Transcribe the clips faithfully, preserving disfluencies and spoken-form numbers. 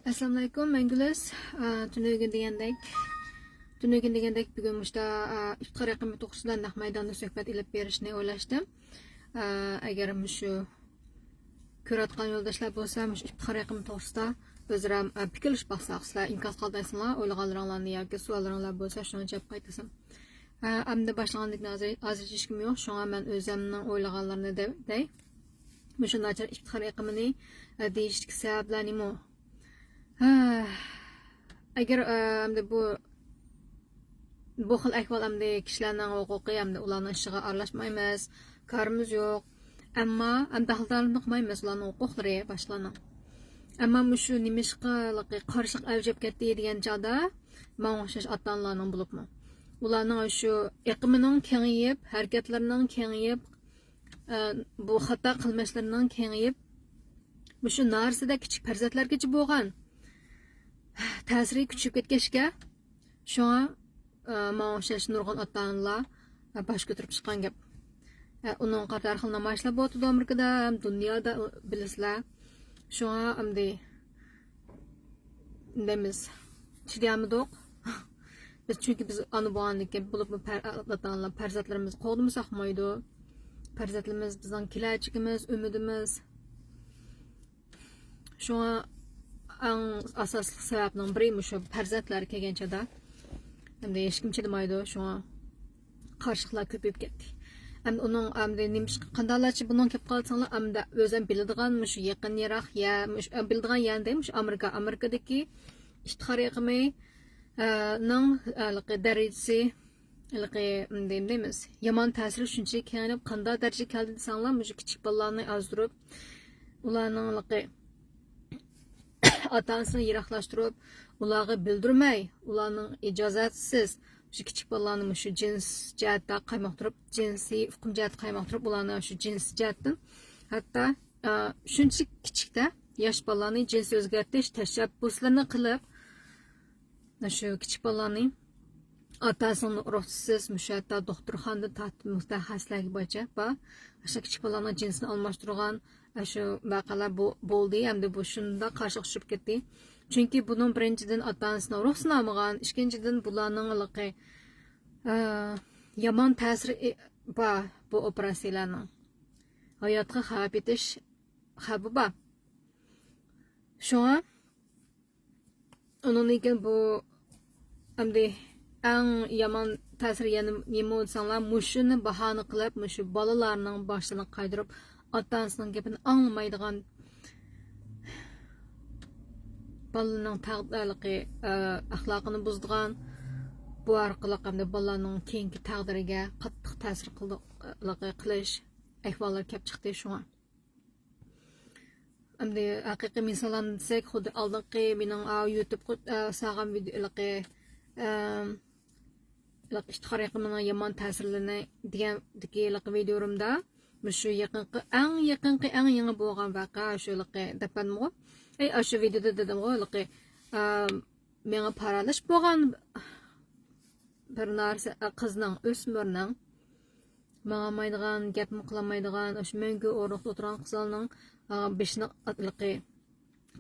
ئەسسالامۇئەلەيكۇم، مەن گۈلىس. ئا، تۈنۈگۈن دېگەندەك، تۈنۈگۈن دېگەندەك بۈگۈن مۇشتا، ئا، ئىپتىخار ئېقىمى توغرىسىدا نەق مەيداندا سۆھبەت ئېلىپ بېرىشنى ئويلاشتىم. ئا، ئەگەر مۇشۇ كۆرۈۋاتقان يولداشلار بولسا، مۇشۇ ئىپتىخار ئېقىمى توغرىسىدا ئۆزئارا، ئا، پىكىرلىشىپ باقساق، سىلەر ئىنكاس قالدۇرساڭلار، ئويلىغانلىرىڭلارنى ياكى سوئاللىرىڭلار بولسا، شۇنى جاۋاب قايتىسام. ئا، ئەمدى باشلىغاندىن كېيىن ھازىر، ھازىر ھېچكىم يوق، شۇڭا مەن ئۆزۈمنىڭ ئويلىغانلىرىنى دە-، دەي. مۇشۇ ناچار ئىپتىخار ئېقىمىنى، ئە، دېيىشتىكى سەۋەبلەر نېمە؟ ھە، ئەگەر، ئە، ئەمدى بۇ، بۇ خىل ئەھۋال ئەمدى كىشىلەرنىڭ ھوقۇقى، ئەمدى ئۇلارنىڭ ئىشىغا ئارىلاشمايمىز، كارىمىز يوق. ئەمما ئەمدى داخىلدارلىقنى قىلمايمىز، ئۇلارنىڭ ھوقۇقلىرى باشقىلارنىڭ. ئەمما مۇشۇ نېمىشقىلىقى قارشىلىق ئەۋج ئېلىپ كەتتى دېگەن چاغدا، ماڭا ئوخشاش ئاتا-ئانىلارنىڭ بولۇپمۇ، ئۇلارنىڭ شۇ ئېقىمىنىڭ كېڭىيىپ، ھەرىكەتلىرىنىڭ كېڭىيىپ، ئە، بۇ خاتا قىلمىشلىرىنىڭ كېڭىيىپ، مۇشۇ نارسىدە كىچىك پەرزەنتلەرگىچە بولغان تەسىرى كۈچىيىپ كەتكەچكە، شۇڭا، ئە، ماڭا ئوخشاش نۇرغۇن ئاتا-ئانىلار، ئە، باش كۆتۈرۈپ چىققان گەپ. ئە، ئۇنىڭغا قارىتا ھەر خىل نامايىشلار بولۇۋاتىدۇ ئامېرىكىدا ھەم دۇنيادا، ئۇ، بىلىسىلەر. شۇڭا ئەمدى نېمىز، چىدىيالمىدۇق. بىز، چۈنكى بىز ئانا بولغاندىن كېيىن، بولۇپمۇ پەر-، ئاتا-ئانىلار پەرزەنتلىرىمىزنى قوغدىمىساق بولمايدۇ. پەرزەنتلىرىمىز بىزنىڭ كېلەچىكىمىز، ئۈمىدىمىز. شۇڭا ئەڭ ئاساسلىق سەۋەبنىڭ بىرى مۇشۇ پەرزەنتلەر كەلگەن چاغدا ئەمدى ھېچكىم چىدىمايدۇ، شۇڭا قارشىلىقلار كۆپىيىپ كەتتى. ئەمدى ئۇنىڭ ئەمدى نېمىشقا، قانداقلارچە بۇنىڭ كەپ قالساڭلار، ئەمدى ئۆزۈم بىلىدىغان مۇشۇ يېقىن يىراق يەر، مۇشۇ، ئە، بىلىدىغان يەر دەي، مۇشۇ ئامېرىكا، ئامېرىكىدىكى ئىپتىخار ئېقىمى، ئە، نىڭ، ئە، ھېلىقى دەرىجىسى، ھېلىقى، نېمە دەيمىز، يامان تەسىرى شۇنچىلىك كېڭىيىپ، قانداق دەرىجىگە كەلدى دېسەڭلار، مۇشۇ كىچىك بالىلارنى ئازدۇرۇپ، ئۇلارنىڭ ھېلىقى ئاتا-ئانىسىنى يىراقلاشتۇرۇپ، ئۇلارغا بىلدۈرمەي، ئۇلارنىڭ ئىجازەتسىز، شۇ كىچىك بالىلارنى مۇشۇ جىنس جەھەتتە قايماقتۇرۇپ، جىنسىي ئۇقۇم جەھەتتە قايماقتۇرۇپ، ئۇلارنى شۇ جىنسىي جەھەتتىن، ھەتتا، ئە، شۇنچىلىك كىچىكتە ياش بالىلارنى جىنس ئۆزگەرتىش تەشەببۇسلىرىنى قىلىپ، شۇ كىچىك بالىلارنى ئاتا-ئانىسىنىڭ رۇخسىتىسىز، مۇشۇ ھەتتا دوختۇرخانىدىن تارتىپ مۇتەخەسسىسلەرگە بارغىچە بار. ئاشۇ كىچىك بالىلارنىڭ جىنسىنى ئالماشتۇرغان، ئاشۇ ۋەقەلەر بو-، بولدى. ئەمدى بۇ شۇنداق قارشىلىققا چۈشۈپ كەتتى. چۈنكى بۇنىڭ بىرىنچىدىن ئاتا-ئانىسىنىڭ رۇخسىتىنى ئالمىغان، ئىككىنچىدىن بۇلارنىڭ ھېلىقى، ئە، يامان تەسىرى بار بۇ ئوپېراتسىيەلەرنىڭ. ھاياتقا خەۋپ يېتىش خەۋپى بار. شۇڭا ئۇنىڭدىن كېيىن بۇ ئەمدى ئەڭ يامان تەسىرى يەنە نېمە دېسەڭلار، مۇشۇنى باھانە قىلىپ، مۇشۇ بالىلارنىڭ باشلىرىنى قايدۇرۇپ، ئاتا-ئانىسىنىڭ گېپىنى ئاڭلىمايدىغان، بالىنىڭ تەق-، ھېلىقى، ئە، ئەخلاقىنى بۇزىدىغان، بۇ ئارقىلىق ئەمدى بالىلارنىڭ كېيىنكى تەقدىرىگە قاتتىق تەسىر قىلدى-، قىلىش ئەھۋاللىرى كەپ چىقتى شۇڭا. ئەمدى ھەقىقىي مىساللارنى دېسەك، خۇددى ئالدىنقى مېنىڭ، ئا، يۇتۇبقا، ئا، سالغان ۋىدېئولىقى، ئەم، ئىپتىخار ئېقىمىنىڭ يامان تەسىرلىرىنى دېگەندىكى ۋىدېئولىرىمدا مۇشۇ يېقىنقى، ئەڭ يېقىنقى، ئەڭ يېڭى بولغان ۋەقە شۇ ھېلىقى دەپ بەردىمغۇ. ئەي، ئاشۇ ۋىدېئودا دېدىمغۇ، ھېلىقى، ئەم، مېڭە پارالىچ بولغان بىر نەرسە، قىزنىڭ، ئۆسمۈرنىڭ ماڭالمايدىغان، گەپمۇ قىلالمايدىغان، ئاشۇ مەڭگۈ ئورۇقتا ئولتۇرغان قىزلارنىڭ، ئا، بېشىنى ئاتلىقى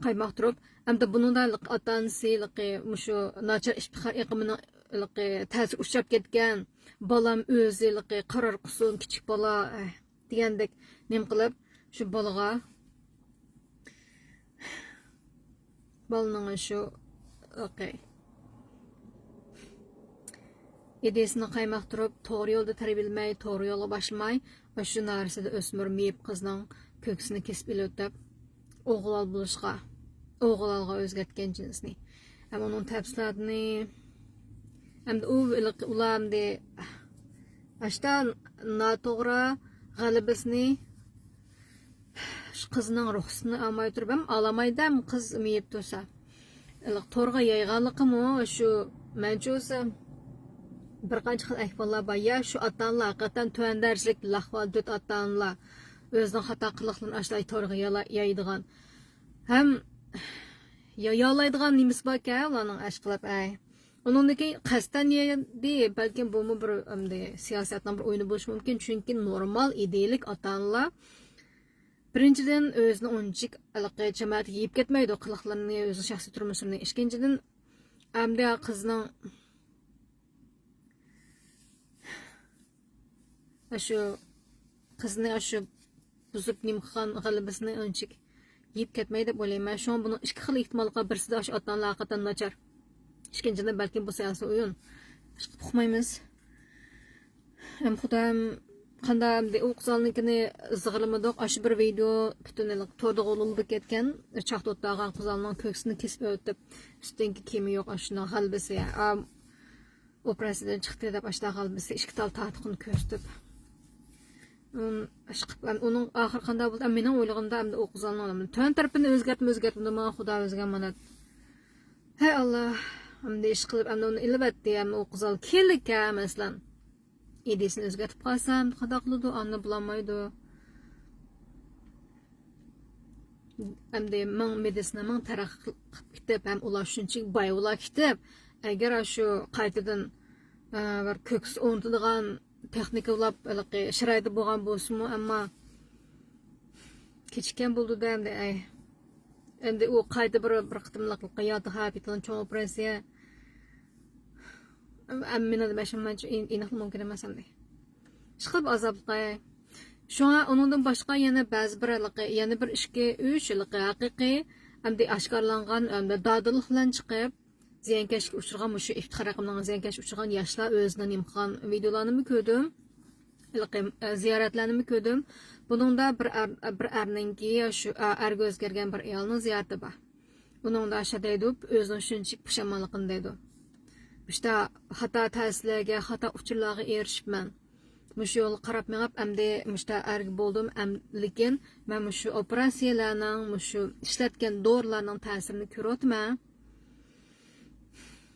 قايماقتۇرۇپ، ئەمدى بۇنىڭدا ھېلىقى ئاتا-ئانىسى ھېلىقى مۇشۇ ناچار ئىپتىخار ئېقىمىنىڭ ھېلىقى تەسىرى ئۇچراپ كەتكەن، بالام ئۆزى ھېلىقى قارار قىلسۇن، كىچىك بالا، ئەي، دېگەندەك نېمە قىلىپ، شۇ بالىغا، بالىنىڭ شۇ، ئوكەي، ئىدىيىسىنى قايماقتۇرۇپ، توغرا يولدا تەربىيەلىمەي، توغرا يولغا باشلىماي، شۇ نارسىدا ئۆسمۈر مېيىپ قىزنىڭ كۆكسىنى كېسىپ ئېلىۋېتىپ، ئوغۇل بولۇشقا، ئوغۇلغا ئۆزگەرتكەن جىنسنى. ھەم ئۇنىڭ تەپسىلاتىنى، ئەمدى ئۇ، ئۇلار ئەمدى ئاشتا ناتوغرا غەلىبىسىنى، شۇ قىزنىڭ رۇخسىتىنى ئالماي تۇرۇپ ھەم ئالالمايدۇ ھەم قىز مېيىپ تۇرسا. تورغا يايغانلىقىمۇ شۇ، مەنچە بولسا بىر قانچە خىل ئەھۋاللار بار. يا شۇ ئاتا-ئانىلار ھەقىقەتەن تۆۋەن دەرىجىلىك لەخۋا دۆت ئاتا-ئانىلار ئۆزىنىڭ خاتا قىلىقلىرىنى ئاشۇنداق تورغا يالا-، يايىدىغان. ھەم يايالايدىغان نېمىسى باركەن ئۇلارنىڭ ئەشقىلەپ، ئەي. ئۇنىڭدىن كېيىن قەستەن يەيدى، بەلكىم بۇمۇ بىر، ئەمدى، سىياسەتنىڭ بىر ئويۇنى بولۇشى مۇمكىن، چۈنكى نورمال ئىدىيىلىك ئاتا-ئانىلار بىرىنچىدىن، ئۆزىنى ئۇنچىلىك ھېلىقى جامائەتكە يېيىپ كەتمەيدۇ، قىلىقلىرىنى، ئۆزىنىڭ شەخسىي تۇرمۇشىنى. ئىككىنچىدىن، ئەمدى قىزنىڭ ئاشۇ قىزنى ئاشۇ بۇزۇپ نېمە قىلغان غەلىبىسىنى ئۇنچىلىك يېيىپ كەتمەي دەپ ئويلايمەن. شۇڭا بۇنىڭ ئىككى خىل ئېھتىماللىقى بار، بىرسىدە ئاشۇ ئاتا-ئانىلار ھەقىقەتەن ناچار. ئىككىنچىدىن، بەلكىم بۇ سىياسىي ئويۇن. ئىشقىلىپ ئۇقمايمىز. ئەم خۇدايىم، قانداق ئەمدى ئۇ قىزلارنىڭكىنى زىغىرلىمىدۇق. ئاشۇ بىر ۋىدېو پۈتۈن توردا غۇلغۇلا بولۇپ كەتكەن. چاقتا ئولتۇرغان قىزلارنىڭ كۆكسىنى كېسىپ ئۆتۈپ، ئۈستىدىكى كىيىمى يوق، ئاشۇنىڭ غەلىبىسى. ئا، ئوپېراتسىيىدىن چىقتى دەپ ئاشۇنداق غەلىبىسى، ئىككى تال تارتۇقىنى كۆرسىتىپ. ئۇم، ئىشقىلىپ، ئەم، ئۇنىڭ ئاخىرى قانداق بولدى؟ ئەم، مېنىڭ ئويلىغىنىمدا ئەمدى ئۇ قىزلارنىڭ تۆۋەن تەرىپىنى ئۆزگەرتمە، ئۆزگەرتمىدىما، خۇدا ئۆزىگە ئامانەت. ھەي ئاللا، ئەمدى ئىشقىلىپ، ئەمدى ئۇنى ئېلىۋەتتى، ئەمدى ئۇ قىزلار كېلىكە، مەسىلەن. ئىدىيىسىنى ئۆزگەرتىپ قالسا، ئەمدى قانداق قىلىدۇ؟ ئاندىن بولالمايدۇ. ئەمدى مىڭ مېدىتسىنا مىڭ تەرەققىي قىلىپ كېتىپ، ھەم ئۇلار شۇنچىلىك باي بولا كېتىپ، ئەگەر شۇ قايتىدىن، ئە، بىر كۆكسى ئورنىتىدىغان تېخنىكا بولۇپ، ھېلىقى شارائىتى بولغان بولسىمۇ، ئەمما كېچىككەن بولىدۇ-دە ئەمدى، ئەي. ئەمدى ئۇ قايتا بىر، بىر قېتىملىق ياتىقىغا ئېتىلغان چوڭ ئوپېراتسىيە. ئەم-، ئەمما مېنىڭ دېمەشىم مەنچە ئېن-، ئېنىقلا مۇمكىن ئەمەس ئەمدى. ئىشقىلىپ ئازابلىق. شۇڭا ئۇنىڭدىن باشقا يەنە بەزى بىر ھېلىقى، يەنە بىر ئىككى، ئۈچ ھېلىقى ھەقىقىي، ئەمدى ئاشكارىلانغان، ئەمدى دادىللىق بىلەن چىقىپ، زىيانكەشلىككە ئۇچرىغان، مۇشۇ ئىپتىخار ھېقىمنىڭ زىيانكەشلىككە ئۇچرىغان ياشلار ئۆزىنىڭ نېمە قىلغان ۋىدېئولارنىمۇ كۆردۈم. ھېلىقى، ئە، زىيارەتلەرنىمۇ كۆردۈم. بۇنىڭدا بىر ئەر، بىر ئەرنىڭكى، شۇ، ئە، ئەرگە ئۆزگەرگەن بىر ئايالنىڭ زىيارىتى بار. ئۇنىڭدا شۇ دەيدۇ، ئۆزىنىڭ شۇنچىلىك پۇشايمانلىقىنى دەيدۇ. مۇشتا خاتا تەسىرلەرگە، خاتا ئۇچۇرلارغا ئېرىشىپمەن. مۇشۇ يولغا قاراپ مېڭىپ، ئەمدى مۇشتا ئەرگە بولدۇم، ئەم-، لېكىن مەن مۇشۇ ئوپېراتسىيەلەرنىڭ، مۇشۇ ئىشلەتكەن دورىلارنىڭ تەسىرىنى كۆرۈۋاتىمەن.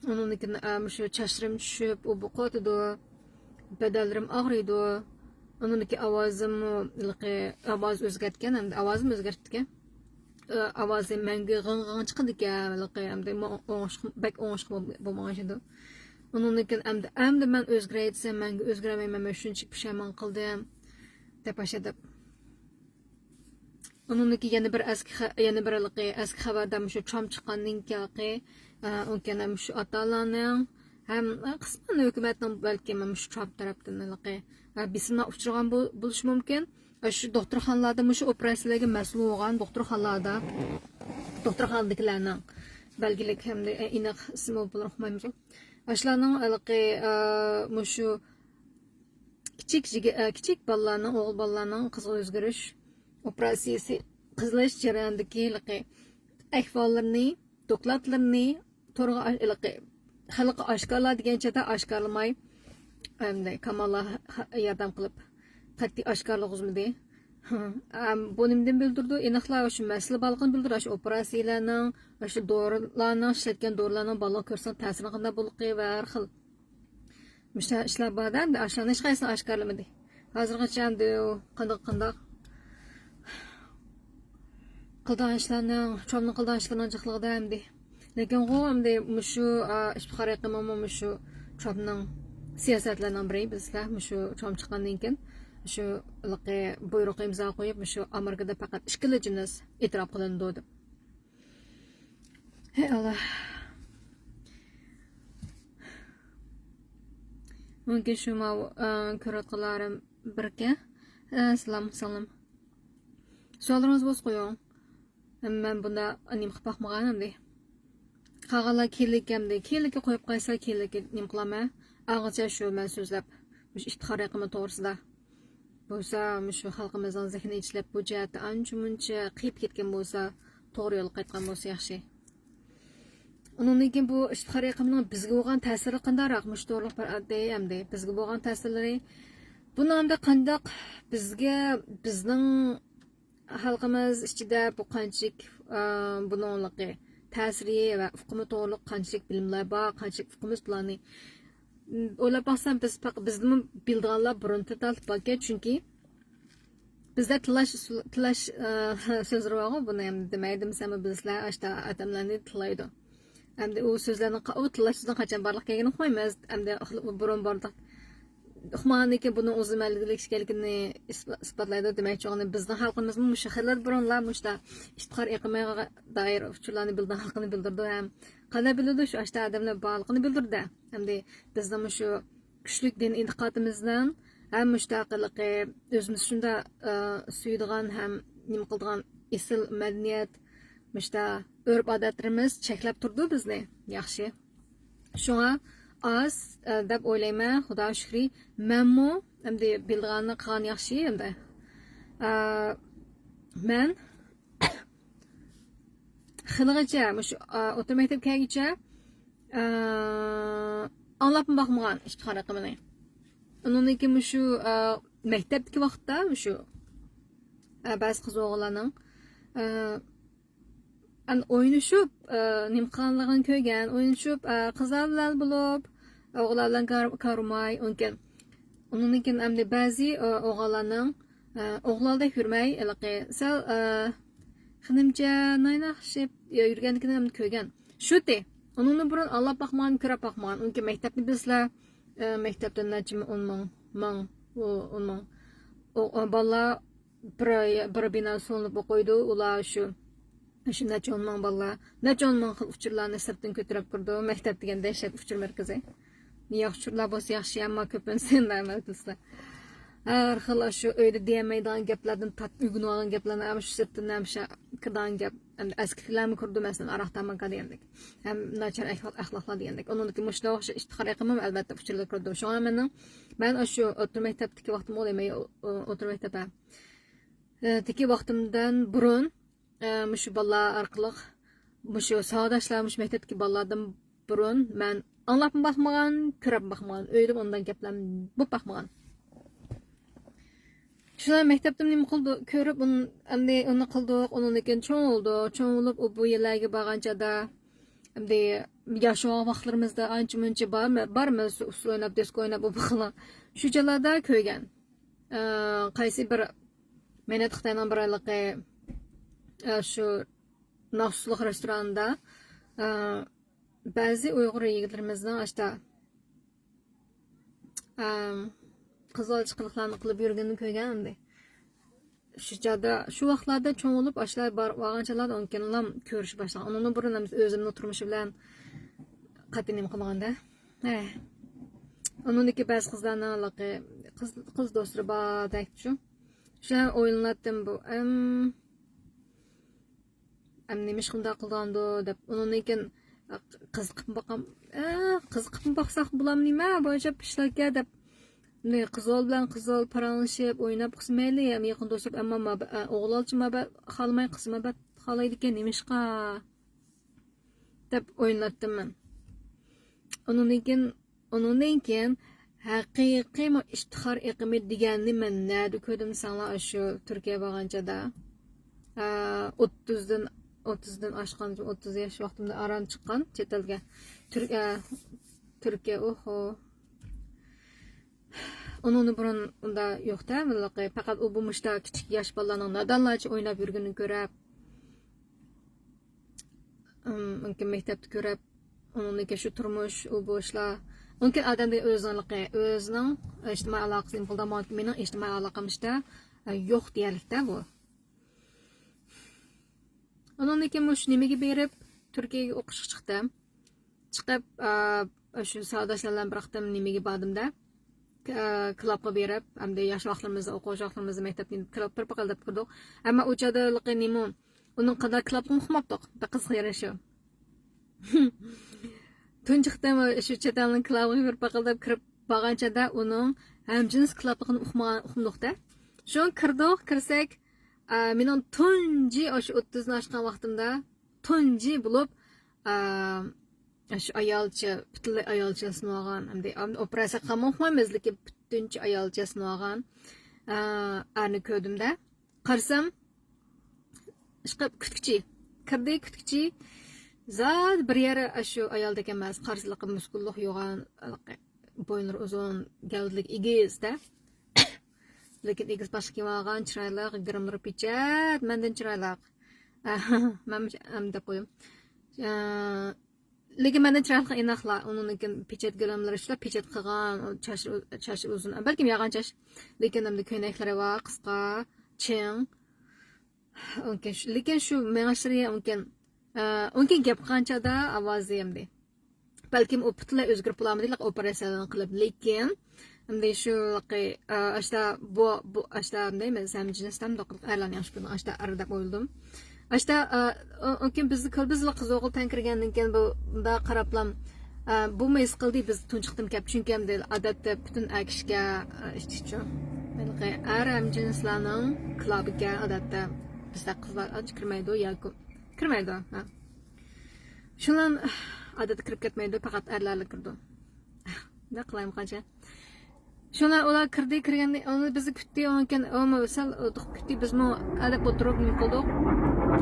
ئۇنىڭدىن كېيىن، ئە، مۇشۇ چاچلىرىم چۈشۈپ، ئۇ بۇ قوتىدۇ. بەدەنلىرىم ئاغرىيدۇ. ئۇنىڭدىن كېيىن ئاۋازىممۇ، ھېلىقى، ئاۋاز ئۆزگەرتكەن، ئەمدى ئاۋازىم ئۆزگەرتتىكەن. ئە، ئاۋازى مەڭگۈ غىڭ-غىڭ چىقىدىكەن، ھېلىقى، ئەمدى مو-، ئوڭۇشلۇق، بەك ئوڭۇشلۇق بول-، بولمىغان ئىدى. ئۇنىڭدىن كېيىن ئەمدى، ئەمدى مەن ئۆزگىرەي دېسەم، مەڭگۈ ئۆزگىرەلمەيمەن، مەن شۇنچىلىك پۇشايمان قىلدىم، دەپ باشلىدى. ئۇنىڭدىن كېيىن يەنە بىر ئەسكى خە-، يەنە بىر ھېلىقى ئەسكى خەۋەردە مۇشۇ ترامپ چىققاندىن كېيىنكى، ئە، ئۇنىڭ كېيىن مۇشۇ ئاتا-ئانىلارنىڭ ھەم، ئە، قىسمەن ھۆكۈمەتنىڭ بەلكىم مۇشۇ ترامپ تەرەپتىن ھېلىقى، ئە، بېسىملار ئۇچرىغان بو-، بولۇشى مۇمكىن. ئە، شۇ دوختۇرخانىلاردا مۇشۇ ئوپېراتسىيەلەرگە مەسئۇل بولغان دوختۇرخانىلاردا، دوختۇرخانىدىكىلەرنىڭ بەلگىلىك ھەمدە، ئە، ئېنىق ئىسمى بولۇپ ئۇقمايمىز. ئاشۇلارنىڭ ھېلىقى، ئە، مۇشۇ كىچىك يىگىت، ئە، كىچىك بالىلارنىڭ، ئوغۇل بالىلارنىڭ قىزغا ئۆزگىرىش ئوپېراتسىيىسى قىلىش جەريانىدىكى ھېلىقى ئەھۋاللىرىنى، دوكلاتلىرىنى تورغا ئا-، ھېلىقى خەلققە ئاشكارىلا دېگەن چاغدا ئاشكارىلىماي، ئەمدى كاماللار ھە-، ياردەم قىلىپ قەتئىي ئاشكارىلىغۇزمىدى. ئەم، بۇ نېمىدىن بىلدۈرىدۇ؟ ئېنىقلا شۇ مەسىلە بارلىقىنى بىلدۈرىدۇ. شۇ ئوپېراتسىيىلەرنىڭ، شۇ دورىلارنىڭ، ئىشلەتكەن دورىلارنىڭ بالىغا كۆرسەڭ تەسىرىنىڭ قانداق بولۇقى ۋە ھەر خىل مۇشۇنداق ئىشلار بار-دە، ئەمدى ئاشۇلارنى ھېچقايسىسىنى ئاشكارىلىمىدى. ھازىرغىچە ئەمدى ئۇ قانداق، قانداق قىلىدىغان ئىشلارنىڭ، ترامپنىڭ قىلىدىغان ئىشلىرىنىڭ جىقلىقىدا ئەمدى. لېكىنغۇ ئەمدى مۇشۇ، ئا، ئىپتىخار ھېقىممۇ مۇشۇ ترامپنىڭ سىياسەتلىرىنىڭ بىرى، بىلىسىلەر، مۇشۇ ترامپ چىققاندىن كېيىن مۇشۇ ھېلىقى بۇيرۇققا ئىمزا قويۇپ، مۇشۇ ئامېرىكىدا پەقەت ئىككىلا جىنس ئېتىراپ قىلىنىدۇ دەپ. ھەي ئاللا. مۇمكىن شۇ ماۋۇ، ئە، كۆرۈۋاتقانلارىم باركەن. ئە، سالام، سالام. سوئاللىرىڭىز بولسا قويۇڭ. مەن بۇندا نېمە قىلىپ باقمىغان ئەمدى. قالغانلار كېيىنلىككە ئەمدى. كېيىنلىككە قويۇپ قالسا، كېيىنلىككە نېمە قىلارمەن؟ ئاڭغىچە شۇ مەن سۆزلەپ، مۇشۇ ئىپتىخار ھېقىممۇ توغرىسىدا. بولسا، مۇشۇ خەلقىمىزنىڭ زېھنى ئېچىلىپ، بۇ جەھەتتە ئانچە-مۇنچە قېيىپ كەتكەن بولسا، توغرا يولغا قايتقان بولسا ياخشى. ئۇنىڭدىن كېيىن بۇ ئىپتىخار ھېقىمنىڭ بىزگە بولغان تەسىرى قانداقراق؟ مۇشۇ توغرىلىق بىر ئاددىي ئەمدى بىزگە بولغان تەسىرلىرى. بۇنىڭ ئەمدى قانداق بىزگە، بىزنىڭ خەلقىمىز ئىچىدە بۇ قانچىلىك، ئە، بۇنىڭلىقى تەسىرى ۋە ئۇقۇمى توغرىلىق قانچىلىك بىلىملەر بار، قانچىلىك ئۇقىمىز بۇلارنى. ئويلاپ باقسام، بىز پەق-، بىزدىنمۇ بىلىدىغانلار بۇرۇنتىن تارتىپ باركەن، چۈنكى بىزدە تىللاش ئۇسۇل-، تىللاش، ئە، سۆزلىرى بارغۇ، بۇنى ئەمدى دېمەي دېمىسەممۇ بىلىسىلەر، ئاشتا ئادەملەرنى تىللايدۇ. ئەمدى ئۇ سۆزلەرنىڭ قا-، ئۇ تىللاش سۆزىنىڭ قاچان بارلىققا كەلگىنىنى ئۇقمايمىز. ئەمدى بۇرۇن بارلىق ئۇقمىغاندىن كېيىن بۇنىڭ ئۇزۇن مەزگىللىك ئىكەنلىكىنى ئىسپا-، ئىسپاتلايدۇ. دېمەكچى، بىزنىڭ خەلقىمىزمۇ مۇشۇ خېلى بۇرۇنلا مۇشۇنداق ئىفتىخار ئېقىمىغا دائىر ئۇچۇرلارنى بىلىدىغانلىقىنى بىلدۈرىدۇ ھەم قانداق بىلىدۇ، شۇ ئاشتا ئادەملەر بارلىقىنى بىلدۈردى. ئەمدى بىزنىڭ مۇشۇ كۈچلۈك دىن ئېتىقادىمىزنىڭ ھەم مۇشۇنداق ھېلىقى ئۆزىمىز شۇنداق، ئە، سۆيىدىغان ھەم نېمە قىلىدىغان ئېسىل مەدەنىيەت، مۇشۇنداق ئۆرپ-ئادەتلىرىمىز چەكلەپ تۇرىدۇ بىزنى. ياخشى. شۇڭا ئاز، ئە، دەپ ئويلايمەن، خۇدا شۈكرى. مەنمۇ ئەمدى بىلىدىغاننى قىلغان ياخشى ئەمدى. ئە، مەن خېلىغىچە، مۇشۇ، ئا، ئوتتۇرا مەكتەپكە كەلگۈچە، ئا، ئاڭلاپمۇ باقمىغان ئىفتىخار ئېقىمىنى. ئۇنىڭدىن كېيىن مۇشۇ، ئا، مەكتەپتىكى ۋاقىتتا مۇشۇ، ئا، بەزى قىز ئوغۇللارنىڭ، ئا، ئان-، ئوينىشىپ، ئا، نېمە قىلغانلىقىنى كۆرگەن، ئوينىشىپ، ئا، قىزلار بىلەن بولۇپ، ئوغۇللار بىلەن كار-، كارىماي، ئۇنكىن، ئۇنىڭدىن كېيىن ئەمدى بەزى، ئا، ئوغۇللارنىڭ ئە، ئوغلالدەك يۈرمەي، ھېلىقى سەل، ئە، خېنىمچە نايناقشىپ يۈرگەنلىكىنى ھەم كۆرگەن. شۇتى. ئۇنىڭدىن بۇرۇن ئاڭلاپ باقمىغان، كۆرۈپ باقمىغان. ئۇنكى مەكتەپنى بىلسىلەر، ئە، مەكتەپتىن نەچچە مىڭ، ئون مىڭ، مىڭ، ئۇ، ئون مىڭ. ئو، ئو، بالىلار بىر، بىر بىنا سولىنىپ ئوقۇيدۇ. ئۇلار شۇ، شۇ نەچچە ئون مىڭ بالىلار، نەچچە ئون مىڭ خىل ئۇچۇرلارنى سىرتتىن كۆتۈرۈپ كىرىدۇ. مەكتەپ دېگەن دەھشەت ئۇچۇر مەركىزى. ياخشى ئۇچۇرلار بولسا ياخشى، ئەمما كۆپىنچىسى نېمە دېسە، ھەر خىل شۇ ئۆيدە دېيەلمەيدىغان گەپلەردىن تارتىپ ئۆگىنىۋالغان گەپلەرنى ھەم شۇ سىرتتىن ھەم شۇ كىرىدىغان گەپ، ئەمدى ئەسكى تىللارمۇ كىرىدۇ، مەسىلەن، ئاراق تاماكا دېگەندەك. ھەم ناچار ئەخلاق، ئەخلاقلار دېگەندەك. ئۇنىڭدىكى مۇشۇنداق ئوخشاش ئىفتىخار ئېقىمىمۇ ئەلۋەتتە ئۇچۇرلار كىرىدۇ. شۇڭا مېنىڭ، مەن ئاشۇ ئوتتۇرا مەكتەپتىكى ۋاقتىم ئويلايمەن، ئو-، ئوتتۇرا مەكتەپ، ھە. ئە، تىكى ۋاقتىمدىن بۇرۇن، ئە، مۇشۇ بالىلار ئارقىلىق، مۇشۇ ساۋاقداشلار، مۇشۇ مەكتەپتىكى بالىلاردىن بۇرۇن مەن ئاڭلاپمۇ باقمىغان، كۆرۈپمۇ باقمىغان، ئۆيدىمۇ ئۇنداق گەپلەرنى بولۇپ باقمىغان. شۇلار مەكتەپتىن نېمە قىلدۇق، كۆرۈپ ئۇن-، ئەمدى ئۇنى قىلدۇق، ئۇنىڭدىن كېيىن چوڭ بولدۇق، چوڭ بولۇپ ئۇ بۇ يەرلەرگە بارغان چاغدا، ئەمدى ياشىغان ۋاقىتلىرىمىزدا ئانچە مۇنچە بارمۇ، بارمۇ، ئۇسسۇل ئويناپ، دىسكو ئويناپ، ئۇ بۇ خىل شۇ چاغلاردا كۆرگەن. ئە، قايسى بىر، مەنەت خىتاينىڭ بىر ھېلىقى، ئە، شۇ ناخشىلىق رېستورانىدا، ئە، بەزى ئۇيغۇر يىگىتلىرىمىزنىڭ ئاشتا، ئە، قىزىلچە قىلىقلارنى قىلىپ يۈرگىنىنى كۆرگەن ئەمدى. شۇ چاغدا، شۇ ۋاقىتلاردا چوڭ بولۇپ، ئاشۇلار بار-، بارغان چاغلاردا ئۇنىڭ كېيىنلا كۆرۈشۈپ باشلىغان. ئۇنىڭدىن بۇرۇن ئەمدى ئۆزۈمنىڭ تۇرمۇشى بىلەن قەتئىي نېمە قىلمىغاندا. ھە. ئۇنىڭدىكى بەزى قىزلارنىڭ ھېلىقى قىز، قىز دوستلىرى باردەك شۇ. شۇ ئويلىناتتىم بۇ. ئەم، ئەم نېمىشقا مۇنداق قىلغاندۇ دەپ. ئۇنىڭدىن كېيىن قىزىقىپ باقام. ئە، قىزىقىپ باقساق بولام نېمە؟ بۇ ئەجەب ئىشلاركەن دەپ. قىزىل بىلەن قىزىل پاراڭلىشىپ، ئويناپ، قىز مەيلى، يېقىن دوست بولۇپ، ئەمما مابە-، ئە، ئوغلالچە مابە خالىماي، قىز مابە خالايدىكەن، نېمىشقا؟ دەپ ئويلىناتتىم مەن. ئۇنىڭدىن كېيىن، ئۇنىڭدىن كېيىن ھەقىقىي مۇ-، ئىفتىخار ئېقىمى دېگەننى مەن نەدە كۆردۈم دېسەڭلار، ئاشۇ تۈركىيە بارغان چاغدا. ئە، ئوتتۇزدىن، ئوتتۇزدىن ئاشقان، ئوتتۇز ياش ۋاقتىمدا ئاران چىققان چەت ئەلگە. تۈر-، ئە، تۈركىيە، ئوھو. ئۇنىڭدىن بۇرۇن ئۇندا يوق-تە، مۇنداق، پەقەت ئۇ بۇ مۇشتا كىچىك ياش بالىلارنىڭ نادانلارچە ئويناپ يۈرگىنىنى كۆرۈپ، ئىم، مەكتەپتە كۆرۈپ، ئۇنىڭدىكى شۇ تۇرمۇش، ئۇ بۇ ئىشلار. ئۇنىڭكى ئادەمدە ئۆزىنىڭلىقى، ئۆزىنىڭ ئىجتىمائىي ئالاقىسى نېمە قىلىدۇ، مېنىڭ ئىجتىمائىي ئالاقەم ئىشتا، ئە، يوق دېيەرلىك-تە بۇ. ئۇنىڭدىن كېيىن مۇشۇ نېمىگە بېرىپ، تۈركىيەگە ئوقۇشقا چىقتىم. چىقىپ، ئا، شۇ ساۋاقداشلار بىلەن بىر قېتىم نېمىگە باردىم-دە، ئا، كلابقا بېرىپ، ئەمدى ياش ۋاقىتلىرىمىزدا، ئوقۇش ۋاقىتلىرىمىزدا مەكتەپتىن كلاب بىر پاقىلداپ كىردۇق. ئەمما ئۇ چاغدا ھېلىقى نېمە، ئۇنىڭ قانداق كلابقىمۇ ئۇقماپتۇق. بەك قىزىق يېرى شۇ. تۇنجى قېتىم شۇ چەت ئەلنىڭ كلابىغا بىر پاقىلداپ كىرىپ بارغان چاغدا ئۇنىڭ ھەمجىنس كلابلىقىنى ئۇقمىغان، ئۇقمىدۇق-دە. شۇ كىردۇق، كىرسەك، ئا، مېنىڭ تۇنجى ئاشۇ ئوتتۇزنى ئاشقان ۋاقتىمدا تۇنجى بولۇپ، ئا، شۇ ئايالچە، پۈتۈنلەي ئايالچە سىنىۋالغان، ئەمدى ئوپېراتسىيە قىلغانمۇ ئۇقمايمىز، لېكىن پۈتۈنچە ئايالچە سىنىۋالغان، ئا، ئەرنى كۆردۈم-دە. قارىسام، ئىشقىلىپ كۈتكۈچى. كىردى كۈتكۈچى. زادى بىر يەر ئاشۇ ئايالدەك ئەمەس. قارىسا ھېلىقى مۇسكۇللۇق يوغان، ھېلىقى بوينلىرى ئۇزۇن، گەۋدىلىك ئېگىز-دە. لېكىن ئېگىز پاشنى كىيىۋالغان، چىرايلىق، گىرىملىرى پىچەت، مەندىن چىرايلىق. مەن ئەم دەپ قويۇم. ئە، لېكىن مەندە چىرايلىق ئىناقلا، ئۇنىڭدىن كېيىن پېچەت گىلەملىرى شۇنداق پېچەت قىلغان، چاچ، چاچ ئۇزۇن، بەلكىم يالغان چاچ، لېكىن ئەمدى كۆينەكلىرى بار، قىسقا، چىڭ. ئۇنكىن شۇ، لېكىن شۇ مېڭىشلىرى ئۇنكىن، ئە، ئۇنكىن گەپ قىلغان چاغدا ئاۋازى ئەمدى. بەلكىم ئۇ پۈتۈنلەي ئۆزگىرىپ بولالمىدى، ئوپېراتسىيەلەرنى قىلىپ، لېكىن ئەمدى شۇ، ئە، ئاشتا بۇ، بۇ ئاشتا دەيمەن، ھەمجىنس دەمدۇق، ئەرلەرنى ياخشى كۆرىدىغان ئاشتا ئەر دەپ ئويلىدىم. ئاشتا، ئە، ئۇ، ئۇنكىن بىزنى كۆر، بىزلا قىزغۇ تەن كىرگەندىن كېيىن بۇ بۇنداق قاراپلام، ئە، بۇمۇ ھېس قىلدى بىز تۇنجۇقتىن كەپ، چۈنكى ئەمدى ئادەتتە پۈتۈن ئەر كىشىگە، ئە، ئىشتىچۇ. ھېلىقى ئەر ھەمجىنسلارنىڭ كلابىكەن ئادەتتە بىزدەك قىزلار ئانچە كىرمەيدۇ ياكى كىرمەيدۇ، ھە. شۇلار ئادەتتە كىرىپ كەتمەيدۇ، پەقەت ئەرلەرلا كىرىدۇ. نېمە قىلايمىقانچە؟ شۇلار ئۇلار كىردى، كىرگەندە ئۇنى بىزنى كۈتتى، ئۇنىڭ كېيىن ئۇمۇ سەل ئۇدۇق كۈتتى، بىزمۇ ئادەپ ئولتۇرۇپ نېمە قىلدۇق.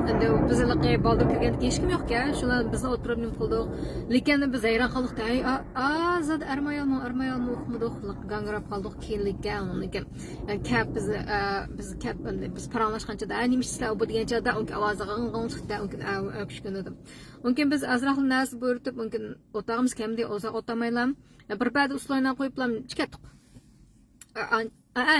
ئەمدى بىز ھېلىقى بالدۇر كىرگەندىكىن ھېچكىم يوقكەن، شۇلار بىزنى ئولتۇرۇپ نېمە قىلدۇق. لېكىن بىز ھەيران قالدۇق، ھەي، ئا-، ئا، زادى ئەرمۇ ئايالمۇ، ئەرمۇ ئايالمۇ ئۇقمىدۇق، گاڭگىراپ قالدۇق كېيىنلىككە ئۇنىڭدىن كېيىن. يەنى كەپ بىز، ئە، بىز كەپ، ئەمدى بىز پاراڭلاشقان چاغدا، ئە، نېمە ئىشلەر بۇ دېگەن چاغدا ئۇنىڭ ئاۋازى غىڭ غىڭ چىقتى، ئۇنىڭ ئەكۈشكىنىدىم. ئۇنىڭ بىز ئازراقلا نەرسە بۇيرۇتۇپ، ئۇنىڭ ئوتاغىمىز كەمدى، ئۇزاق ئولتۇرمايلا، بىر پەدە ئۇسسۇل ئويناپ قويۇپلا چىقىپ كەتتۇق. ئا، ئا، ئا، ئا،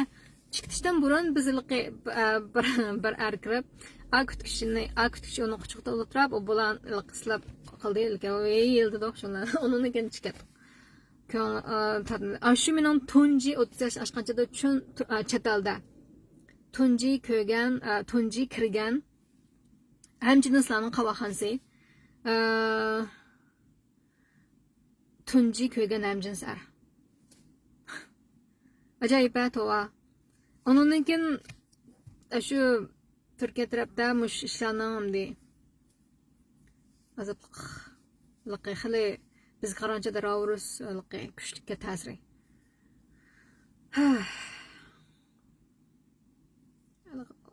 چىقىشتىن بۇرۇن بىز ھېلىقى، ئا، بىر، بىر ئەر كىرىپ، ئا كۈتكۈچىنى، ئا كۈتكۈچى ئۇنىڭ قۇچىقىدا ئولتۇراپ، ئۇ بۇلان ھېلىقى سىلاپ قىلدى، ھېلىقى، ۋېي، يىلدىدۇق شۇنى. ئۇنىڭدىن كېيىن چىقىپ كەتتۇق. كۆڭۈل، ئا، تاتمىدى. ئا، شۇ مېنىڭ تۇنجى ئوتتۇز ياش ئاشقان چاغدا چۈن-، تۇ-، ئا، چەت ئەلدە تۇنجى كۆرگەن، ئا، تۇنجى كىرگەن ھەمجىنسلارنىڭ قاۋاقخانىسى. ئا، تۇنجى كۆرگەن ھەمجىنس ئەر. ئاجايىپ ھە، توۋا. ئۇنىڭدىن كېيىن، ئە، شۇ تۈركىيە تەرەپتە مۇشۇ ئىشلارنىڭ ئەمدى ئازابلىقلىقى خېلى بىزگە قارىغانچە راۋۇرۇس ھېلىقى كۈچلۈككە تەسىرى.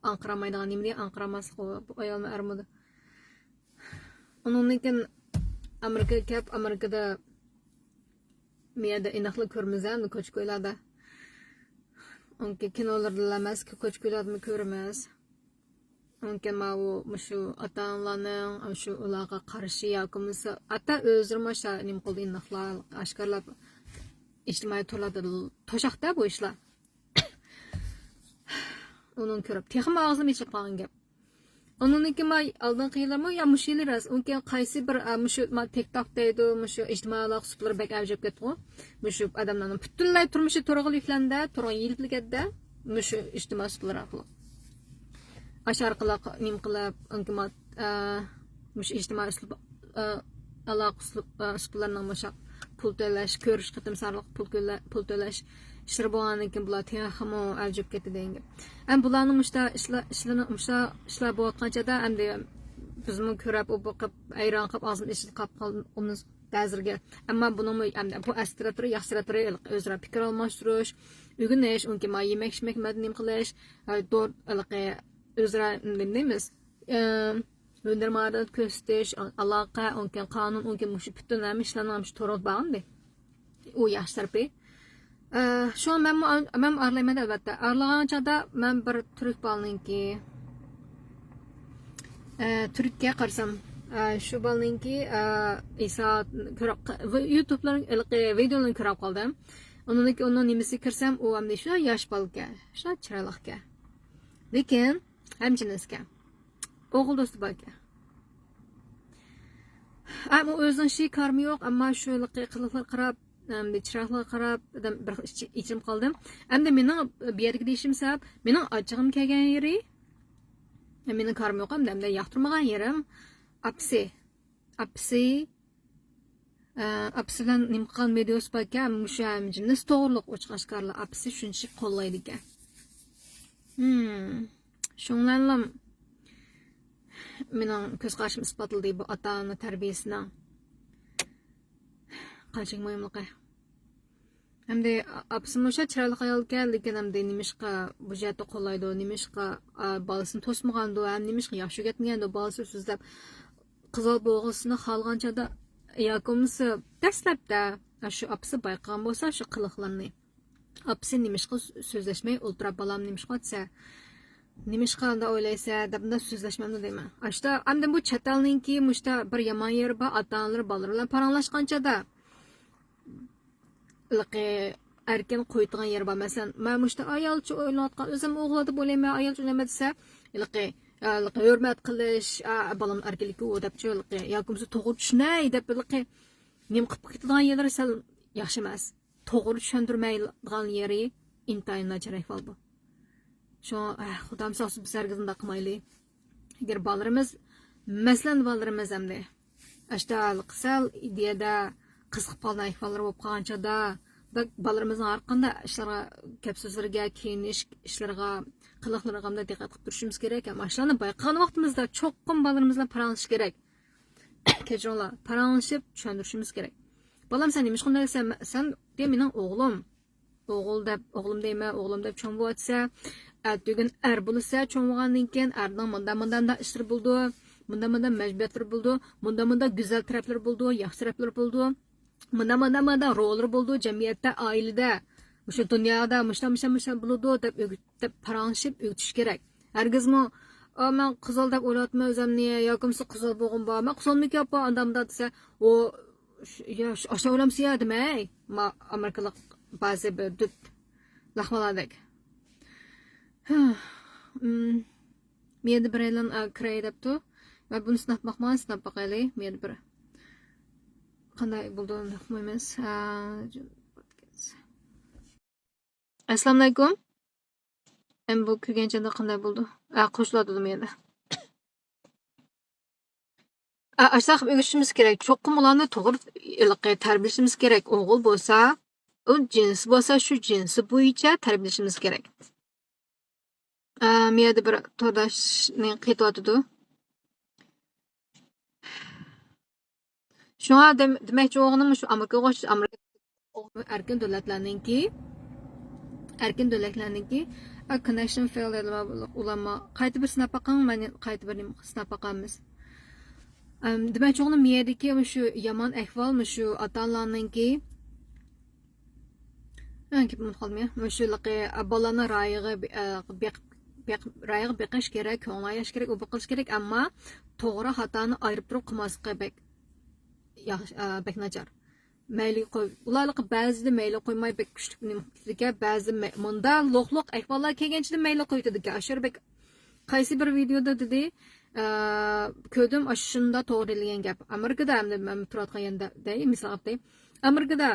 ئاڭقىرالمايدىغان نېمە دېگەن ئاڭقىرالماسلىق ئۇ، بۇ ئايالمۇ ئەرمۇ. ئۇنىڭدىن كېيىن ئامېرىكىغا كەپ، ئامېرىكىدا بۇ يەردە ئېنىقلا كۆرىمىز ئەمدى كوچا كويلاردا. ئۇنكى كىنولىرىدىلا ئەمەس، كوچا كويلاردىمۇ كۆرىمىز. ئۇنكى ماۋۇ، مۇشۇ ئاتا-ئانىلارنىڭ شۇ ئۇلارغا قارشى ياكى بولمىسا ھەتتا ئۆزلىرىمۇ شۇ نېمە قىلدى، ئېنىقلا ئاشكارىلاپ ئىجتىمائىي تورلاردا توشاقتا بۇ ئىشلار. ئۇنىڭ كۆرۈپ، تېخىمۇ ئاغزىم ئېچىلىپ قالغان گەپ. ئۇنىڭدىن كېيىن ما ئالدىنقى يىللارمۇ يا مۇشۇ يىلى راست. ئۇنىڭ كېيىن قايسى بىر، ئا، مۇشۇ ما تىك توك دەيدۇ، مۇشۇ ئىجتىمائىي ئالاقە ئۇسۇللىرى بەك ئەۋج ئېلىپ كەتتىغۇ. مۇشۇ ئادەملەرنىڭ پۈتۈنلەي تۇرمۇشى تورغا يۈكلەندى، تورغا يېيىلىپ كەتتى. مۇشۇ ئىجتىمائىي ئۇسۇللار ئارقىلىق. ئاشۇ ئارقىلىق نېمە قىلىپ، ئۇنىڭ كېيىن ما، ئا، مۇشۇ ئىجتىمائىي ئۇسۇل، ئا، ئالاقە ئۇسۇل-، ئا، ئۇسۇللارنىڭ مۇشۇ پۇل تۆلەش، كۆرۈش قېتىم سانلىق پۇل كۆلە-، پۇل تۆلەش ئىشلىرى بولغاندىن كېيىن بۇلار تېخىمۇ ئەۋج ئېلىپ كەتتى دېگەن گەپ. ئەمما بۇلارنىڭ مۇشتا ئىشلار، ئىشلىرىنى، مۇشتا ئىشلار بولۇۋاتقان چاغدا ئەمدى بىزمۇ كۆرۈپ، ئۇ بېقىپ، ھەيران قېلىپ، ئاغزىمىز ئېچىلىپ قاپقالىمىز بەزىلىرىگە. ئەمما بۇنىڭمۇ ئەمدى بۇ ئەسلى تەرەپلىرى، ياخشى تەرەپلىرى، ئۆزئارا پىكىر ئالماشتۇرۇش، ئۆگىنىش، ئۇنىڭ كېيىن ما يېمەك-ئىچمەك مەدەنىيىنى قىلىش، ھە، دور-، ھېلىقى ئۆزئارا نېمە دەيمىز؟ ئە، ھۈنەرمەن ئادەت كۆرسىتىش، ئالاقە، ئۇنىڭ كېيىن قانۇن، ئۇنىڭ كېيىن مۇشۇ پۈتۈن ھەممە ئىشلارنىڭ مۇشۇ تورغا بارغانىدى. ئۇ ياخشى تەرىپى. ئە، شۇڭا مەنمۇ، مەنمۇ ئارىلايمەن ئەلۋەتتە. ئارىلىغان چاغدا مەن بىر تۈرك بالىنىڭكى، ئە، تۈرككە قارىسام، ئە، شۇ بالىنىڭكى، ئە، ئىسا كۆرۈپ، يۇتۇبلارنىڭ ھېلىقى ۋىدېئولىرىنى كۆرۈپ قالدىم. ئۇنىڭدىكى ئۇنىڭ نېمىسى كىرسەم، ئۇ ئەمدى شۇ ياش بالىكەن، شۇ چىرايلىقكەن. لېكىن ھەمجىنسكەن. ئوغۇل دوستى باركەن. ئەمما ئۇ ئۆزىنىڭ ئىشى كارىمۇ يوق، ئەمما شۇ ھېلىقى قىلىقلارغا قاراپ، ئەمدى چىرايلىقلارغا قاراپ، ئادەم بىر ئىچ-، ئېچىنىپ قالدىم. ئەمدى مېنىڭ بۇ يەردىكى دېيىشىم سەۋەب، مېنىڭ ئاچچىقىم كەلگەن يېرى، مېنىڭ كارىم يوق، ئەمدى، ئەمدى ياقتۇرمىغان يېرىم، ئاپىسى. ئاپىسى، ئە، ئاپىسى بىلەن نېمە قىلغان ۋىدېئوسى باركەن، مۇشۇ ھەمجىنس توغرۇلۇق ئوچۇق ئاشكارىلا ئاپىسى شۇنچىلىك قوللايدىكەن. ھىم، شۇڭلارلا مېنىڭ كۆز قارىشىم ئىسپاتلىدى بۇ ئاتا-ئانا تەربىيەسىنىڭ قانچىلىك مۇھىملىقى. ئەمدى ئاپىسىمۇ شۇ چىرايلىق ئايالكەن، لېكىن ئەمدى نېمىشقا بۇ جەھەتتە قوللايدۇ، نېمىشقا، ئا، بالىسىنى توسمىغاندۇ، ھەم نېمىشقا ياخشى ئۆگەتمىگەندۇ، بالىسى سۆزلەپ قىزىل بولغۇسىنى خالىغان چاغدا ياكى بولمىسا دەسلەپتە شۇ ئاپىسى بايقىغان بولسا شۇ قىلىقلىرىنى، ئاپىسى نېمىشقا سۆزلەشمەي ئولتۇرۇپ، بالام نېمىشقا دېسە، نېمىشقا ئۇنداق ئويلايسەن دەپ مۇنداق سۆزلەشمەمدۇ دەيمەن. ئاشتا ئەمدى بۇ چەت ئەلنىڭكى مۇشتا بىر يامان يېرى بار، ئاتا ئانىلىرى بالىلىرى بىلەن پاراڭلاشقان چاغدا ھېلىقى ئەركىن قويىدىغان يېرى بار. مەسىلەن، مەن مۇشتا ئايالچە ئويناۋاتقان، ئۆزۈم ئوغۇل دەپ ئويلايمەن، ئايالچە ئوينايمەن دېسە، ھېلىقى، ھېلىقى ھۆرمەت قىلىش، ئا، بالام ئەركىنلىكى ئۇ دەپچۇ ھېلىقى، ياكى بولمىسا توغرا چۈشىنەي دەپ ھېلىقى نېمە قىلىپ كېتىدىغان يەرلىرى سەل ياخشى ئەمەس. توغرا چۈشەندۈرمەيدىغان يېرى ئىنتايىن ناچار ئەھۋال بۇ. شۇڭا، ئەھ، خۇدام ساقلىسۇن، بىز ھەرگىز ئۇنداق قىلمايلى. ئەگەر بالىلىرىمىز، مەسىلەن، بالىلىرىمىز ئەمدى ئاشتا سەل ئىدىيەدە قىزىقىپ قالغان ئەھۋاللار بولۇپ قالغان چاغدا، بەك بالىلىرىمىزنىڭ ھەر قانداق ئىشلارغا، گەپ سۆزلىرىگە، كىيىنىش ئىشلىرىغا، قىلىقلىرىغا دىققەت قىلىپ تۇرۇشىمىز كېرەك. ھەم ئاشۇلارنى بايقىغان ۋاقتىمىزدا چوقۇم بالىلىرىمىز بىلەن پاراڭلىشىش كېرەك. كەچۈرۈڭلار، پاراڭلىشىپ چۈشەندۈرۈشىمىز كېرەك. بالام، سەن نېمىشقا ئۇنداق دەيسەن؟ سەن دە مېنىڭ ئوغلۇم. ئوغۇل دەپ، ئوغلۇم دەيمەن، ئوغلۇم دەپ چوڭ بولۇۋاتىسەن. ئەتىگۈن ئەر بولىسەن، چوڭ بولغاندىن كېيىن ئەرنىڭ مۇنداق، مۇنداق، مۇنداق ئىشلىرى بولىدۇ، مۇنداق، مۇنداق مەجبۇرىيەتلىرى بولىدۇ، مۇنداق، مۇنداق گۈزەل تەرەپلىرى بولىدۇ، ياخشى تەرەپلىرى بولىدۇ، مۇنداق، مۇنداق، مۇنداق روللىرى بولىدۇ جەمئىيەتتە، ئائىلىدە، مۇشۇ دۇنيادا مۇشۇنداق، مۇشۇنداق، مۇشۇنداق بولىدۇ دەپ ئۆگىتىپ، پاراڭلىشىپ ئۆگىتىش كېرەك. ھەرگىزمۇ، ئا، مەن قىزىل دەپ ئويلاۋاتىمەن ئۆزۈمنى، ياكى بولمىسا قىزىل بولغۇم بار، مەن قىزىلمىكى ئاپا، ئانداق، مۇنداق دېسە، ئۇ، ش-، يا، ش-، ئاشۇ ئويلامسىز يا دېمەي، ما-، ئامېرىكىلىق بەزى بىر دۈت لەخمىلاردەك. مم، مېيەدە بىرەيلەن، ئا، كىرەي دەپتۇ. مەن بۇنى سىناپ باقمىغان، سىناپ باقايلى. مېيەدە بىر قانداق بولىدۇ، ئۇقمايمىز. ئا، ئەسسالامۇئەلەيكۇم. ئەمدى بۇ كىرگەن چاغدا قانداق بولىدۇ؟ ئا، قوشۇلۇۋاتىدۇ مېيەدە. ئا، ئاشۇنداق قىلىپ ئۆگىتىشىمىز كېرەك. چوقۇم ئۇلارنى توغرا ھېلىقى تەربىيەلىشىمىز كېرەك. ئوغۇل بولسا، ئۇ جىنسى بولسا، شۇ جىنسى بويىچە تەربىيەلىشىمىز كېرەك. ئا، مېيەدە بىر تورداشنى قېتىۋاتىدۇ. شۇڭا دېم-، دېمەكچى بولغىنىم شۇ، ئامېرىكىغا ئوخشاش، ئامېرىكا ئەركىن دۆلەتلەرنىڭكى، ئەركىن دۆلەتلەرنىڭكى، ئا، connection fail دەيدۇ، ئۇلارمۇ قايتا بىر سىناپ باقىڭ، مەن قايتا بىر نېمە سىناپ باقارمىز. ئەم، دېمەكچى بولغىنىم مېيەدىكى مۇشۇ يامان ئەھۋال، مۇشۇ ئاتا-ئانىلارنىڭكى، ئە، گېپىم ئۇنتۇپ قالدىم يا. مۇشۇ ھېلىقى، ئە، بالىلارنىڭ رايىغا بې-، ئە، بېقىپ، بېقىپ، رايىغا بېقىش كېرەك، كۆڭۈل ئاياش كېرەك، ئۇ بۇ قىلىش كېرەك، ئەمما توغرا خاتانى ئايرىپ تۇرۇپ قىلماسلىقى بەك ياخشى، ئە، بەك ناچار. مەيلىگە قوي-، ئۇلارلىقى بەزىدە مەيلى قويماي بەك كۈچلۈك نېمە قىلىدىكەن، بەزىدە مە-، مۇنداق لوقلۇق ئەھۋاللار كەلگەنچىدە مەيلى قويۇۋېتىدىكەن. ئاشۇ بەك قايسى بىر ۋىدېيودا دېدى، ئە، كۆردۈم، ئاشۇ شۇنداق توغرا دېيىلگەن گەپ. ئامېرىكىدا ئەمدى مەن تۇرۇۋاتقان يەردە دەي، مىسال قىلىپ دەي. ئامېرىكىدا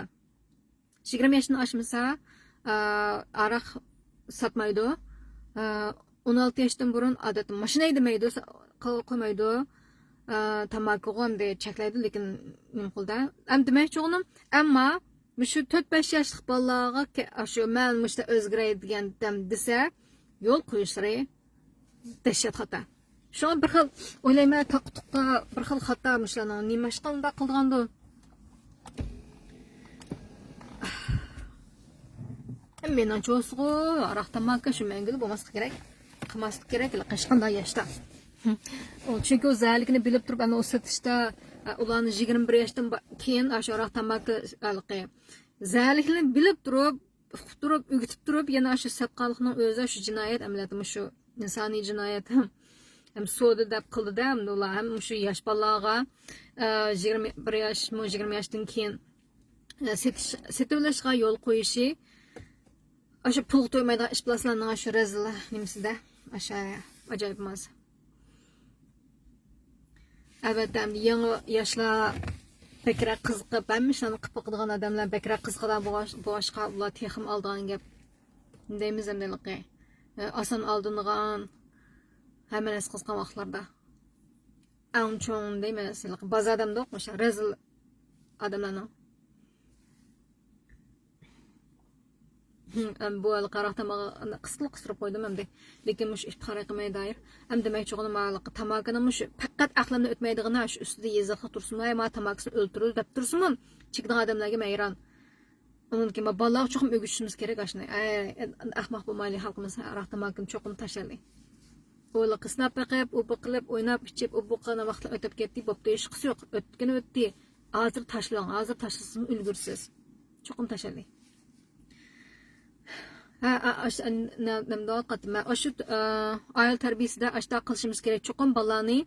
يىگىرمە ياشتىن ئاشمىسا، ئە، ھاراق ساتمايدۇ. ئە، ئون ئالتە ياشتىن بۇرۇن ئادەتتە ماشىنا ھەيدىمەيدۇ، سا-، قىلغا قويمايدۇ. ئە، تاماكىغا ئەمدى چەكلەيدۇ، لېكىن نېمە قىلدى؟ ئەمدى دېمەكچى بولغىنىم، ئەمما مۇشۇ تۆت بەش ياشلىق بالىلارغا كە-، ئاشۇ مەن مۇشۇنداق ئۆزگىرەي دېگەن دەم دېسە، يول قويۇشلىرى دەھشەت خاتا. شۇڭا بىر خىل ئويلايمەن، تاقا تۇقا بىر خىل خاتا مۇشۇلارنىڭ. نېمىشقا ئۇنداق قىلىدىغاندۇ؟ مېنىڭچە بولسىغۇ، ھاراق تاماكا شۇ مەڭگۈلا بولماسلىقى كېرەك. قىلماسلىقى كېرەك ھېچقانداق ياشتا. ئۇ چۈنكى ئۇ زەھەرلىكىنى بىلىپ تۇرۇپ، ئەنە ئۇ سېتىشتا، ئە، ئۇلارنى يىگىرمە بىر ياشتىن با-، كېيىن ئاشۇ ھاراق تاماكا ھېلىقى زەھەرلىكىنى بىلىپ تۇرۇپ، ئۇقۇپ تۇرۇپ، ئۆگىتىپ تۇرۇپ، يەنە ئاشۇ ساتقانلىقنىڭ ئۆزى شۇ جىنايەت ئەمەلىيەتتە، مۇشۇ ئىنسانىي جىنايەت ھەم، ھەم سودا دەپ قىلدىدە، ئەمدى ئۇلار ھەم مۇشۇ ياش بالىلارغا، ئە، يىگىرمە بىر ياش، مۇ-، يىگىرمە ياشتىن كېيىن، ئە، سېتىش، سېتىۋېلىشقا يول قويۇشى، ئاشۇ پۇلغا تويمايدىغان ئىش بىلەن سىلەرنىڭ ئاشۇ رەزىل نېمىسىدە، ئاشۇ ئاجايىپ ماز. ئەلۋەتتە، ئەمدى يېڭى ياشلار بەكرەك قىزىقىپ، ھەممە ئىشلارنى قىلىپ باقىدىغان ئادەملەر بەكرەك قىزىقىدىغان بولغاچ-، بولغاچقا، ئۇلار تېخىمۇ ئالىدىغان گەپ. دەيمىز ئەمدى ھېلىقى، ئاسان ئالدىنىدىغان، ھەممە نەرسە قىزىققان ۋاقىتلاردا. ئەڭ چوڭ دەيمىز، ھېلىقى بازار دەمدۇق، مۇشۇ رەزىل ئادەملەرنىڭ. ھىم، ئەم، بۇ ھېلىقى ھاراق تاماقى قىسقىلا قىستۇرۇپ قويدۇم ئەمدى. لېكىن مۇشۇ ئىپتىخار قىلماي دائىر. ئەم، دېمەكچى بولغىنىم ھېلىقى تاماكىنىڭ مۇشۇ پەقەت ئەقلىمدىن ئۆتمەيدىغىنى شۇ ئۈستىدە يېزىقلىق تۇرسىمۇ، ھەي، ما تاماكىسىنى ئۆلتۈرىدۇ دەپ تۇرسىمۇ، چېكىدىغان ئادەملەرگە ھەيران. ئۇنىڭدىن كېيىن بالىلارغا چوقۇم ئۆگىتىشىمىز كېرەك ئاشۇنى. ئەي، ئەخمەق بولمايلى، خەلقىمىز ھاراق تاماكىنى چوقۇم تاشلايلى. ئۇلارغا سىناپ بېقىپ، ئۇ بۇ قىلىپ، ئويناپ، ئىچىپ، ئۇ بۇ قىلغان ۋاقىتلار ئۆتۈپ كەتتى، بوپتۇ، ھېچقىسى يوق. ئۆتكىنى ئۆتتى. ھازىر تاشلاڭ، ھازىر تاشلىسىڭىز ئۈلگۈرىسىز. چوقۇم تاشلايلى. ھە، ئا-، ئاش-، نە-، نېمە دەۋاتقانتىم مەن؟ ئاشۇ، ئا، ئائىلە تەربىيىسىدە ئاشۇنداق قىلىشىمىز كېرەك. چوقۇم بالىلارنى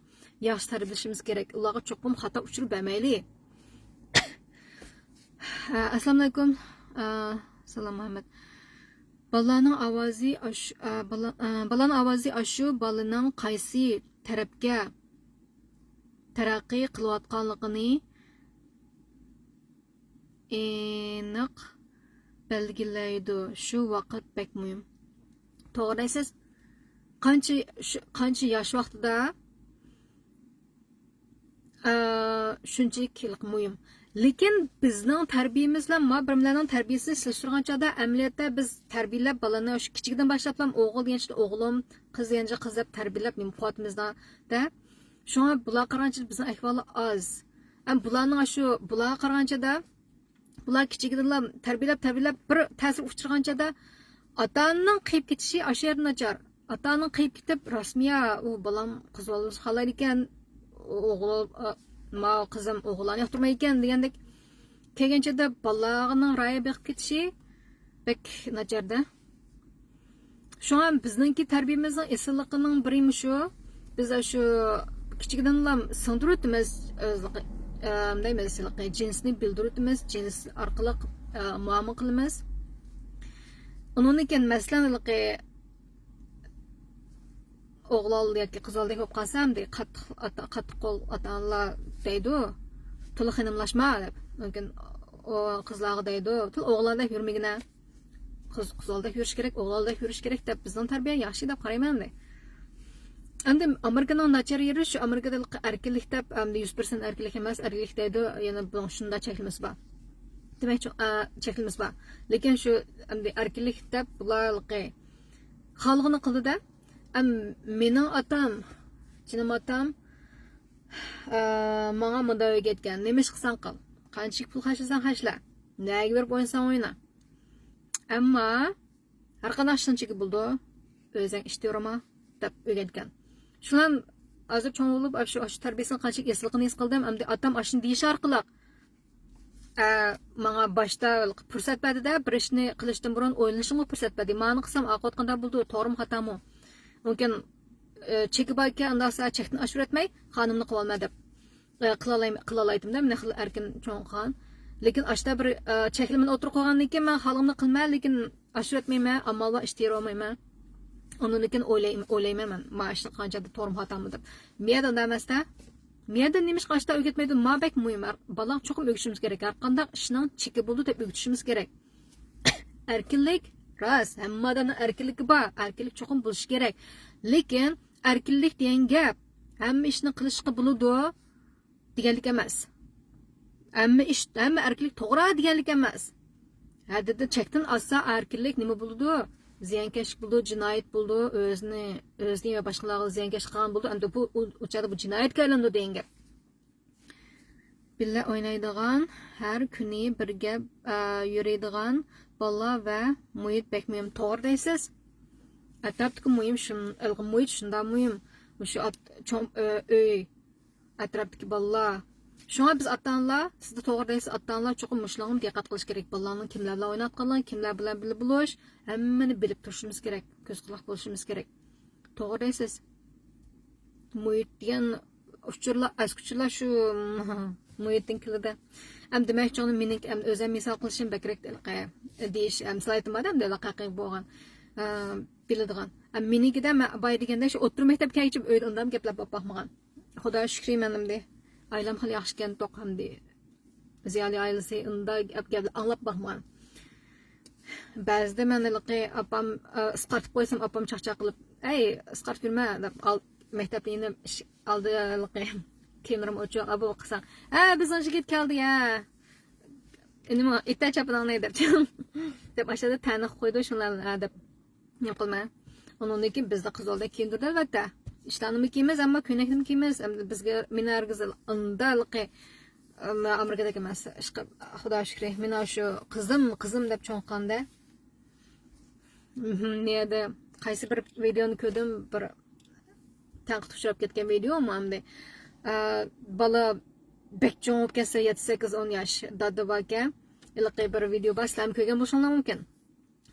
ياخشى تەربىيەلىشىمىز كېرەك. ئۇلارغا چوقۇم خاتا ئۇچۇر بەرمەيلى. ھە، ئەسسالامۇئەلەيكۇم. ئا، سالام مۇھەممەد. بالىلارنىڭ ئاۋازى ئاش-، ئا، بالا-، ئا، بالىلارنىڭ ئاۋازى ئاشۇ بالىنىڭ قايسى تەرەپكە تەرەققىي قىلىۋاتقانلىقىنى ئېنىق بەلگىلەيدۇ. شۇ ۋاقىت بەك مۇھىم. توغرا دەيسىز. قانچە، شۇ، قانچە ياش ۋاقتىدا، ئە، شۇنچىلىك مۇھىم. لېكىن بىزنىڭ تەربىيىمىز بىلەن ما بىرمىلەرنىڭ تەربىيىسىنى سېلىشتۇرغان چاغدا، ئەمەلىيەتتە بىز تەربىيىلەپ بالىنى شۇ كىچىكىدىن باشلاپلا ئوغۇل دېگەن چاغدا ئوغلۇم، قىز دېگەن چاغدا قىز دەپ تەربىيىلەپ نېمە قىلىۋاتىمىز-دە. شۇڭا بۇلارغا قارىغانچە بىزنىڭ ئەھۋالى ئاز. ئەم بۇلارنىڭ شۇ، بۇلارغا قارىغانچە-دە، بۇلار كىچىكىدىنلا تەربىيىلەپ، تەربىيىلەپ بىر تەسىرگە ئۇچرىغانچە-دە، ئاتا-ئانىنىڭ قېيىپ كېتىشى ئاشۇ يەردە ناچار. ئاتا-ئانىنىڭ قېيىپ كېتىپ، رەسمىي، يا، ئۇ بالام قىز بالىنى خالايدىكەن، ئوغۇل، ئا، ماۋۇ قىزىم ئوغۇللارنى ياقتۇرمايدىكەن دېگەندەك، كەلگەنچە-دە بالىنىڭ رايى بېقىپ كېتىشى بەك ناچار-دە. شۇڭا بىزنىڭكى تەربىيىمىزنىڭ ئېسىللىقىنىڭ بىرى مۇشۇ. بىز شۇ كىچىكىدىنلا سىڭدۈرۈۋېتىمىز، ئۆزلۈكى، ئە، مۇنداق مەسىلىكى، جىنسنى بىلدۈرۈۋېتىمىز، جىنس ئارقىلىق، ئە، مۇئامىلە قىلىمىز. ئۇنىڭدىن كېيىن، مەسىلەن، ھېلىقى ئوغلان ياكى قىزالدەك بولۇپ قالسا، ئەمدى قاتتىق، ئاتا-، قاتتىق قول ئاتا-ئانىلار دەيدۇ، تولا خېنىملاشما دەپ. لېكىن ئۇ قىزلارغا دەيدۇ، تولا ئوغلاندەك يۈرمىگىنە. قىز، قىزالدەك يۈرۈش كېرەك، ئوغلاندەك يۈرۈش كېرەك دەپ بىزنىڭ تەربىيە ياخشى دەپ قارايمەن ئەمدى. ئەمدى ئامېرىكىنىڭ ناچار يېرى شۇ، ئامېرىكىدا ئەركىنلىك دەپ، ئەمدى يۈز پىرسەنت ئەركىنلىك ئەمەس، ئەركىنلىك دەيدۇ، يەنە بۇنىڭ شۇنداق چەكلىمىسى بار. دېمەك، چوڭ-، ئە، چەكلىمىسى بار. لېكىن شۇ ئەمدى ئەركىنلىك دەپ بۇلارلىقى خالىغىنى قىلدى-دە. ئەم، مېنىڭ ئاتام، جېنىم ئاتام، ئە، ماڭا مۇنداق ئۆگەتكەن، نېمە ئىش قىلساڭ قىل، قانچىلىك پۇل خەجلىسەڭ خەجلە، نەگە بېرىپ ئوينىساڭ ئوينا. ئەمما ھەر قانداق ئىشنىڭ چېكى بولىدۇ، ئۆزۈڭ ئىشتىيورما دەپ ئۆگەتكەن. شۇلار ھازىر چوڭ بولۇپ، ئاشۇ، ئاشۇ تەربىيىسىنىڭ قانچىلىك ئېسىللىقىنى ھېس قىلدىم. ئەمدى ئاتام ئاشۇنى دېيىش ئارقىلىق، ئە، ماڭا باشتا پۇرسەت بەردى-دە، بىر ئىشنى قىلىشتىن بۇرۇن ئويلىنىشىڭغا پۇرسەت بەردى. مانى قىلسام ئاقىۋەت قانداق بولىدۇ، توغرىمۇ خاتامۇ؟ مۇمكىن، ئە، چېكى باركەن، ئانداقسا چەكتىن ئاشۇرۇۋەتمەي، خانىمنى قىلىۋالما دەپ، ئە، قىلالاي-، قىلالايتتىم-دە، مېنى خېلى ئەركىن چوڭ قىلغان. لېكىن ئاشتا بىر، ئە، چەكلىمىنى ئوتتۇرىغا قويغاندىن كېيىن مەن خالىغىنىمنى قىلىمەن، لېكىن ئاشۇرۇۋەتمەيمەن، ئامال بار ئىشتىيرىۋالمايمەن. ئۇنىڭدىن كېيىن ئويلاي-، ئويلايمەن مەن، مانا ئىشنى قىلغان چاغدا توغرىمۇ خاتامۇ دەپ. مىيەدە ئۇنداق ئەمەس-دە. مىيەدە نېمىشقا ئاشتا ئۆگەتمەيدۇ؟ ما بەك مۇھىم. ھەر، بالىغا چوقۇم ئۆگىتىشىمىز كېرەك. ھەر قانداق ئىشنىڭ چېكى بولىدۇ دەپ ئۆگىتىشىمىز كېرەك. ئەركىنلىك راست، ھەممە ئادەمنىڭ ئەركىنلىكى بار. ئەركىنلىك چوقۇم بولۇشى كېرەك. لېكىن ئەركىنلىك دېگەن گەپ ھەممە ئىشنى قىلىشقا بولىدۇ دېگەنلىك ئەمەس. ھەممە ئىش، ھەممە ئەركىنلىك توغرا دېگەنلىك ئەمەس. ھەددىدىن، چەكتىن ئاشسا ئەركىنلىك نېمە بولىدۇ؟ زىيانكەشلىك بولىدۇ، جىنايەت بولىدۇ، ئۆزىنى، ئۆزىنى ۋە باشقىلارغا زىيانكەشلىك قىلغان بولىدۇ. ئەمدى بۇ، ئۇ، ئۇ چاغدا بۇ جىنايەتكە ئايلىنىدۇ دېگەن گەپ. بىللە ئوينايدىغان، ھەر كۈنى بىرگە، ئە، يۈرىدىغان بالىلار ۋە مۇھىت بەك مۇھىم. توغرا دەيسىز. ئەتراپتىكى مۇھىم شۇن-، مۇھىت شۇنداق مۇھىم. مۇشۇ ئات-، چوڭ، ئۆ-، ئۆي، ئەتراپتىكى بالىلار. شۇڭا بىز ئاتا-ئانىلار، سىزدە توغرا دەيسىز، ئاتا-ئانىلار چوقۇم مۇشۇلارغىمۇ دىققەت قىلىش كېرەك. بالىلارنىڭ كىملەر بىلەن ئويناۋاتقانلىقىنى، كىملەر بىلەن بىللە بولۇش، ھەممىنى بىلىپ تۇرۇشىمىز كېرەك. كۆز قۇلاق بولۇشىمىز كېرەك. توغرا دەيسىز. مۇھىت دېگەن ئۇچۇرلار، ئەسكى ئۇچۇرلار شۇ مۇھىتتىن كېلىدۇ. ئەم دېمەكچى، مېنىڭ ئەم ئۆزۈم مىسال قىلىشىم بەكرەك دېيىش، ئەم سالاھىيىتىم بار ئەمدى ھەقىقىي بولغان، ئە، بىلىدىغان. ئەم مېنىڭكىدە مەن بايا دېگەندەك شۇ ئوتتۇرا مەكتەپكە كەلگۈچە ئۆيدە ئۇنداق گەپلەپ باقمىغان. خۇدا شۈكرى، مەن ئەمدى ئائىلەم خېلى ياخشىكەن، توق ئەمدى زىيالىي ئائىلىسى ئۇنداق گەپ، گەپلەر ئاڭلاپ باقمىغان. بەزىدە مەن ھېلىقى ئاپام، ئە، ئىسقارتىپ قويسام، ئاپام چاقچاق قىلىپ، «ئەي، ئىسقارتىپ يۈرمە» دەپ، ئال-، مەكتەپتە يېنىپ ئىش-، ئالدى ھېلىقى كىيىملىرىم ئوچۇق، ئابۇ قىلساڭ، «ھە، بىزنىڭ يىگىت كەلدى، ھە. ئىنىم، ئېيتە چاپىنىڭنى» دەپ، دەپ ئاشۇ يەردە تەنە قويىدۇ، شۇلار، ھە، دەپ. نېمە قىلىمەن؟ ئۇنىڭدىن كېيىن بىزدە قىزىلدەك كىيىندۈردى، ئەلۋەتتە. ئىشتاننىمۇ كىيىمىز، ئەمما كۆينەكنىمۇ كىيىمىز. ئەمدى بىزگە، مېنى ھەرگىز ئۇنداق ھېلىقى، ئەمما ئامېرىكىدەك ئەمەس. ئىشقىلىپ، خۇدا شۈكرى، مېنى شۇ قىزىم، قىزىم دەپ چوڭ قىلغاندا. مھم، نېيەدە قايسى بىر ۋىدېونى كۆردۈم، بىر تەنقىدكە ئۇچراپ كەتكەن ۋىدېئومۇ ئەمدى. ئە، بالا بەك چوڭ بولۇپ كەتسە، يەتتە، سەككىز، ئون ياش، دادا باركەن. ھېلىقى بىر ۋىدېئو بار، سىلەرمۇ كۆرگەن بولۇشۇڭلار مۇمكىن.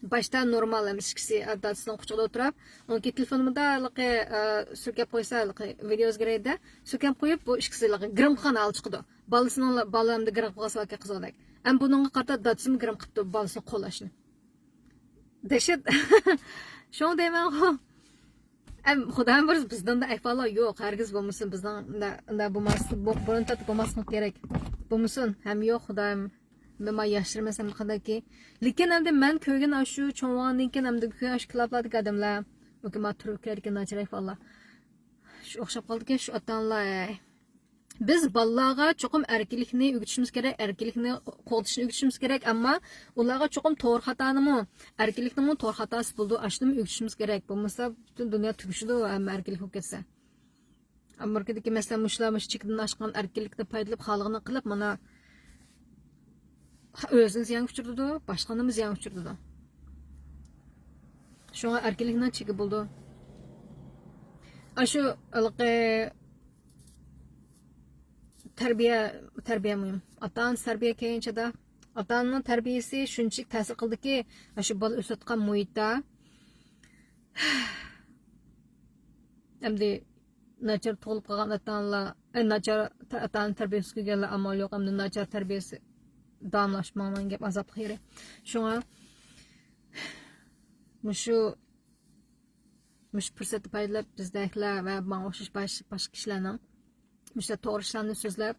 باشتا نورمال ئەمىسە ئىككىسى دادىسىنىڭ قۇچىقىدا ئولتۇرۇپ، ئۇنىڭ كېيىن تېلېفونىمدا ھېلىقى، ئە، سۈركەپ قويسا، ھېلىقى ۋىدېيوسىغا كىرەيدۇ، سۈركەپ قويۇپ، بۇ ئىككىسى ھېلىقى گىرىم قىلغان ھالى چىقىدۇ. بالىسىنىڭ، بالا ئەمدى گىرىم قىلغان ساۋاكى قىزغۇدەك. ئەم بۇنىڭغا قارىتا دادىسىمۇ گىرىم قىپتۇ بالىسىنى قولاشنى. دەھشەت. شۇڭا دەيمەن، ئەم، خۇدايىم بۇيرۇسا، بىزدىن ئەھۋاللار يوق. ھەرگىز بولمىسۇن، بىزنىڭ ئۇنداق، ئۇنداق بولماس، بۇ، بۇرۇن تارتىپ بولماسلىقى كېرەك. بولمىسۇن، ھەم يوق، خۇدايىم. مەن ياشىرىمەن سەن قانداكى. لېكىن ئەمدى مەن كۆرگەن ئاشۇ چوڭ بولغاندىن كېيىن ئەمدى كۆرگەن ئاشۇ كىلابلاردىكى ئادەملەر. ئۇكا ما تۇرۇپ كېتىدىكەن ناچار ئەھۋاللار. شۇ ئوخشاپ قالدىكەن شۇ ئاتا-ئانىلار. بىز بالىلارغا چوقۇم ئەركىنلىكنى ئۆگىتىشىمىز كېرەك، ئەركىنلىكنى قوغدىشىنى ئۆگىتىشىمىز كېرەك، ئەمما ئۇلارغا چوقۇم توغرا خاتانىمۇ، ئەركىنلىكنىڭمۇ توغرا خاتاسى بولىدۇ، ئاشۇنىمۇ ئۆگىتىشىمىز كېرەك. بولمىسا پۈتۈن دۇنيا تۈگىشىدۇ، ھەممە ئەركىنلىك بولۇپ كەتسە. ئامېرىكىدىكى مەسىلەن مۇشۇلار مۇشۇ چېكىدىن ئاشقان ئەركىنلىكتىن پايدىلىنىپ خالىغىنىنى قىلىپ، مانا ئۆزىنى زىيانغا ئۇچرىتىدۇ، باشقىلارنىمۇ زىيانغا ئۇچرىتىدۇ. شۇڭا ئەركىنلىكنىڭ چېكى بولىدۇ. ئاشۇ ھېلىقى تەربىيە، تەربىيە مۇھىم. ئاتا-ئانا تەربىيە كەلگەنچىدە، ئاتا-ئانىنىڭ تەربىيەسى شۇنچىلىك تەسىر قىلدىكى، ئاشۇ بالا ئۆسۈۋاتقان مۇھىتتا ئەمدى ناچار تۇغۇلۇپ قالغان ئاتا-ئانىلار، ئە، ناچار تا-، ئاتا-ئانا تەربىيەسىز كۆرگەنلەر ئامال يوق، ئەمدى ناچار تەربىيەسى داۋاملاشماڭ دېگەن گەپ ئازابلىق يېرى. شۇڭا مۇشۇ، مۇشۇ پۇرسەتتىن پايدىلىنىپ بىزدەكلەر ۋە ماڭا ئوخشاش باش-، باشقا كىشىلەرنىڭ مۇشۇ توغرا ئىشلارنى سۆزلەپ،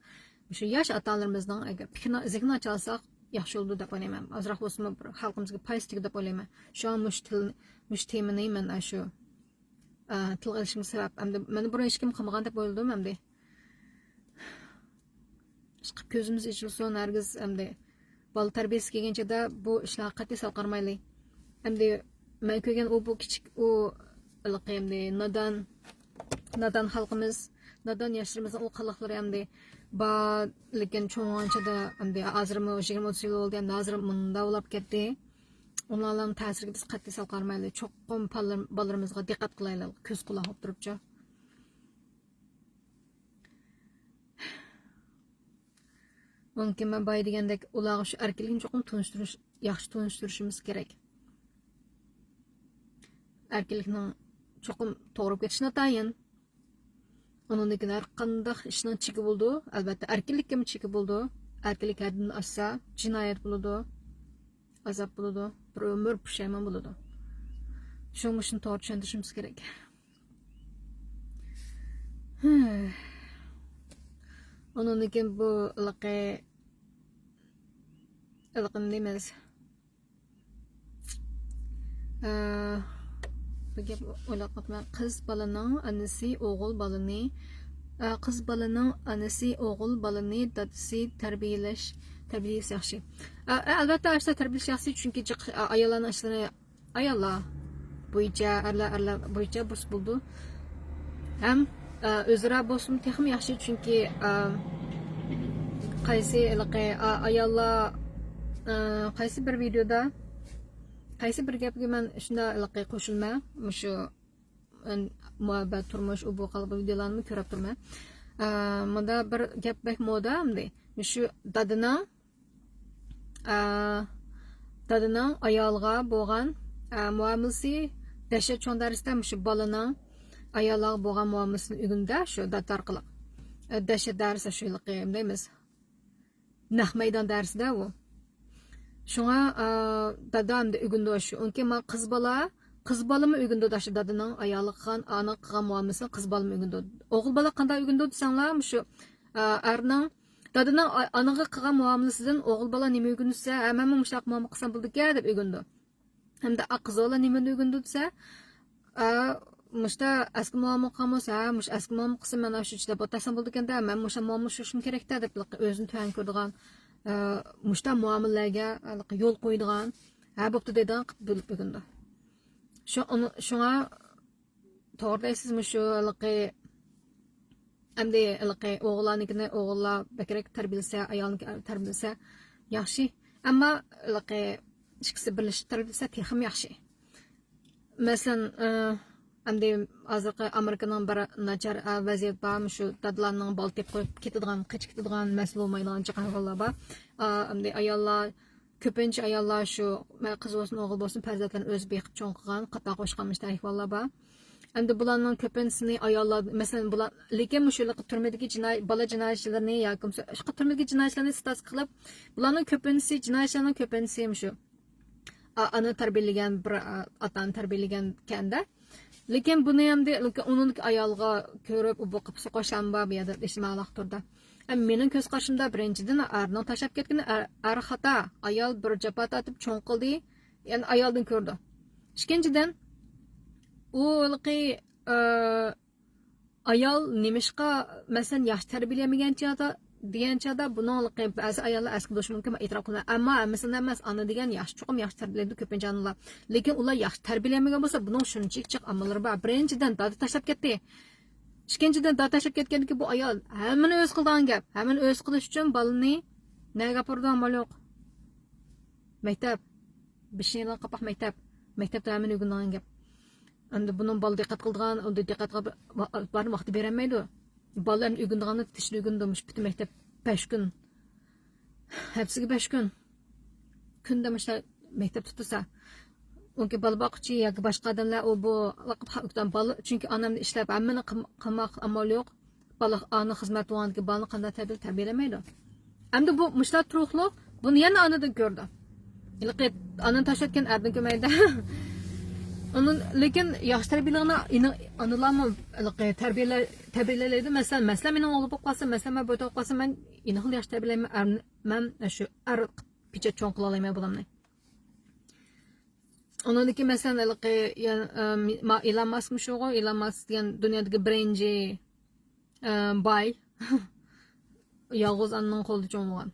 مۇشۇ ياش ئاتا-ئانىلىرىمىزنىڭ ئەگەر پىكرىنى، زېھنىنى ئاچالساق ياخشى بولىدۇ دەپ ئويلايمەن. ئازراق بولسىمۇ بىر خەلقىمىزگە پايدىسى تېگىدۇ دەپ ئويلايمەن. شۇڭا مۇشۇ تىل-، مۇشۇ تېمىنى مەن ئاشۇ، ئە، تىلغا ئېلىشىمغا سەۋەب. ئەمدى مەن بۇرۇن ھېچكىم قىلمىغان دەپ ئويلىدىم ئەمدى. ئىشقىلىپ كۆزىمىز ئېچىلسۇن، ھەرگىز ئەمدى بالا تەربىيەسى كەلگەن چاغدا بۇ ئىشلارغا قەتئىي سەل قارىمايلى. ئەمدى مەن كۆرگەن ئۇ بۇ كىچىك ئۇ ھېلىقى ئەمدى نادان، نادان خەلقىمىز، نادان ياشلىرىمىزنىڭ ئۇ قىلىقلىرى ئەمدى بار، لېكىن چوڭ بولغانچىدا ئەمدى ھازىرمۇ يىگىرمە ئوتتۇز يىل بولدى، ئەمدى ھازىر مۇنداق بولاپ كەتتى. ئۇلارنىڭ تەسىرىگە بىز قەتئىي سەل قارىمايلى. چوقۇم بالىلىرىمىزغا دىققەت قىلايلى، كۆز قۇلاق بولۇپ تۇرۇپچۇ. ئۇنىڭكى مەن بايا دېگەندەك، ئۇلارغا شۇ ئەركىنلىكنى چوقۇم تونۇشتۇرۇش، ياخشى تونۇشتۇرۇشىمىز كېرەك. ئەركىنلىكنىڭ چوقۇم توغرا بولۇپ كېتىشى ناتايىن. ئۇنىڭدىن كېيىن ھەر قانداق ئىشنىڭ چېكى بولىدۇ. ئەلۋەتتە، ئەركىنلىككىمۇ چېكى بولىدۇ. ئەركىنلىك ھەددىدىن ئاشسا، جىنايەت بولىدۇ، ئازاب بولىدۇ، بىر ئۆمۈر پۇشايمان بولىدۇ. شۇڭا مۇشۇنى توغرا چۈشەندۈرۈشىمىز كېرەك. ئۇنىڭدىن كېيىن بۇ ھېلىقى، ھېلىقى نېمە دەيمىز؟ ئە، بىر گەپ ئويلاپ قاپتىمەن. قىز بالىنىڭ ئانىسى ئوغۇل بالىنى، ئە، قىز بالىنىڭ ئانىسى ئوغۇل بالىنى دادىسى تەربىيەلەش، تەربىيەلىسە ياخشى. ئە، ئە، ئەلۋەتتە، ئاشۇنداق تەربىيەلەش ياخشى، چۈنكى جىق-، ئە، ئاياللارنىڭ ئىشلىرى ئاياللار بويىچە، ئەرلەر، ئەرلەر بويىچە بولسا بولىدۇ. ھەم، ئە، ئۆزئارا بولسىمۇ تېخىمۇ ياخشى، چۈنكى، ئە، قايسى ھېلىقى، ئا-، ئاياللار، ئە، قايسى بىر ۋىدېودا، قايسى بىر گەپكە مەن شۇنداق ھېلىقى قوشۇلىمەن، مۇشۇ، ئە، مۇھەببەت، تۇرمۇش، ئۇ بۇ قالغان ۋىدېولارنىمۇ كۆرۈپ تۇرىمەن. ئە، مۇندا بىر گەپ بەك مودا ئەمدى. مۇشۇ دادىنىڭ ئە، دادىنىڭ ئايالىغا بولغان، ئە، مۇئامىلىسى دەھشەت چوڭ دەرىجىدە مۇشۇ بالىنىڭ ئايالىغا بولغان مۇئامىلىسىنى ئۆگىنىدۇ شۇ دادا ئارقىلىق. ئە، دەھشەت دەرىجىدە شۇ ھېلىقى نېمە دەيمىز، نەق مەيدان دەرىجىدە ئۇ. شۇڭا، ئە، دادا ئەمدى ئۆگىنىدۇ شۇ. ئۇنكى ما قىز بالا، قىز بالىمۇ ئۆگىنىدۇ شۇ دادىنىڭ ئايالىغا قىلغان، ئانىغا قىلغان مۇئامىلىسىنى قىز بالىمۇ ئۆگىنىدۇ. ئوغۇل بالا قانداق ئۆگىنىدۇ دېسەڭلار، مۇشۇ، ئە، ئەرنىڭ دادىنىڭ ئا-، ئانىغا قىلغان مۇئامىلىسىدىن ئوغۇل بالا نېمە ئۆگىنىدۇ دېسە، ھە، مەنمۇ مۇشۇنداق مۇئامىلە قىلسام بولىدىكەن دەپ ئۆگىنىدۇ. ھەمدە قىز بالا نېمىنى ئۆگىنىدۇ دېسە، ئا، مۇشتا ئەسكى مۇئامىلە قىلغان بولسا، ھە، مۇشۇ ئەسكى مۇئامىلە قىلسا مەن ئاشۇ چىداپ ئولتۇرسام بولىدىكەن دە، مەن مۇشۇ مۇئامىلە قىلىشىم كېرەك دە دەپ ئۆزىنى تۆۋەن كۆرىدىغان، ئا، مۇشتا مۇئامىلىلەرگە يول قويىدىغان، ھە، بوپتۇ دەيدىغان قىلىپ بىلىپ ئۆگىنىدۇ. شۇ، ئۇنى، شۇڭا توغرا دەيسىز، مۇشۇ ھېلىقى، ئەمدى ھېلىقى ئوغۇللارنىڭكىنى ئوغۇللار بەكرەك تەربىيەلىسە، ئايالنىڭكى تەربىيەلىسە ياخشى. ئەمما ھېلىقى ئىككىسى بىرلىشىپ تەربىيەلىسە تېخىمۇ ياخشى. مەسىلەن، ئە، ئەمدى ھازىرقى ئامېرىكىنىڭ بىر ناچار، ئە، ۋەزىيەت بار، مۇشۇ دادىلارنىڭ بالا تېپىپ قويۇپ كېتىدىغان، قېچىپ كېتىدىغان، مەسىلە بولمايدىغان جىق ئەھۋاللار بار. ئا، ئەمدى ئاياللار كۆپىنچە ئاياللار شۇ، مە-، قىز بولسۇن، ئوغۇل بولسۇن، پەرزەنتلىرىنى ئۆزى بېقىپ چوڭ قىلغان، قاتار قوشقان مۇشۇنداق ئەھۋاللار بار. ئەمدى بۇلارنىڭ كۆپىنچىسىنى ئاياللار، مەسىلەن، بۇلار، لېكىن مۇشۇ تۈرمىدىكى جىناي-، بالا جىنايەتچىلىرىنى ياكى بولمىسا باشقا تۈرمىدىكى جىنايەتچىلەرنى ستاتىستىكا قىلىپ، بۇلارنىڭ كۆپىنچىسى، جىنايەتچىلەرنىڭ كۆپىنچىسى مۇشۇ ئا-، ئانا تەربىيەلىگەن، بىر، ئا-، ئاتا ئانا تەربىيەلىگەن ئىكەندە. لېكىن بۇنى ئەمدى، لېكىن ئۇنىڭدىكى ئايالغا كۆرۈپ، ئۇ بۇ قىپسى قوشان بار بۇ يەردە ئىجتىمائىي ئالاقە توردا. ئەم، مېنىڭ كۆز قارىشىمدا، بىرىنچىدىن، ئەرنىڭ تاشلاپ كەتكىنى ئەر، ئەر خاتا، ئايال بىر جاپا تارتىپ چوڭ قىلدى، يەنى ئايالدىن كۆرىدۇ. ئىككىنچىدىن، ئۇ ھېلىقى، ئە، ئايال نېمىشقا، مەسىلەن، ياخشى تەربىيەلىمىگەن چاغدا، دېگەن چاغدا، بۇنىڭ بەزى ئاياللار ئەسكە بولۇشى مۇمكىن، مەن ئېتىراپ قىلىمەن. ئەمما ھەممىسىنى ئەمەس، ئانا دېگەن ياخشى، چوقۇم ياخشى تەربىيەلەيدۇ كۆپىنچە ئانىلار. لېكىن ئۇلار ياخشى تەربىيەلەنمىگەن بولسا، بۇنىڭ شۇنچىلىك جىق ئاماللىرى بار. بىرىنچىدىن، دادا تاشلاپ كەتتى. ئىككىنچىدىن، دادا تاشلاپ كەتكەندىن كېيىن بۇ ئايال ھەممىنى ئۆزى قىلىدىغان گەپ. ھەممىنى ئۆزى قىلىش ئۈچۈن بالىنى نەگە ئاپىرىدۇ؟ ئامال يوق. مەكتەپ. بېشىنى يېغىدىغان قاپاق مەكتەپ. مەكتەپتە ھەممىنى ئۆگىنىدىغان گەپ. ئەمدى بۇنىڭ بالا دىققەت قىلىدىغان، ئۇندا دىققەت قىلىپ بارىدۇ، ۋاقتى بېرەلمەيدۇ. بالىلارنى ئۆگىنىدىغاننى تېشىدا ئۆگىنىدۇ، مۇشۇ پۈتۈن مەكتەپ بەش كۈن. ھەپتىسىگە بەش كۈن. كۈندە مۇشۇ مەكتەپ تۇتۇلسا. ئۇنكى بالا باققۇچى ياكى باشقا ئادەملەر ئۇ بۇ بالا، چۈنكى ئانامدا ئىشلەپ، ھەممىنى قىل-، قىلماق ئامال يوق. بالا ئانا خىزمەت بولغاندىكىن بالىنى قانداق تەربىيە-، تەربىيەلەمەيدۇ. ئەمدى بۇ مۇشۇلار تۇرۇقلۇق، بۇنى يەنە ئانىدىن كۆرىدۇ. ھېلىقى ئانىنى تاشلاتقان ئەردىن كۆرمەيدۇ. ئۇنىڭ، لېكىن ياخشى تەربىيەلىگەن ئانا-، ئانىلارمۇ ھېلىقى تەربىيەلە-، تەربىيەلەيدۇ. مەسىلەن، مەسىلەن، مېنىڭ ئوغلۇم بولۇپ قالسا، مەسىلەن، مەن بويتاپ قالسام، مەن ئېنىقلا ياخشى تەربىيەلەيمەن، ئەر-، مەن شۇ ئەر پىچە چوڭ قىلالايمەن بالامنى. ئۇنىڭدىكى مەسىلەن، ھېلىقى، يەنە، ئە، ما-، ئىلان ماسكمۇ شۇغۇ، ئىلان ماسك دېگەن دۇنيادىكى بىرىنچى، ئە، باي. يالغۇز ئانىنىڭ قولىدا چوڭ بولغان.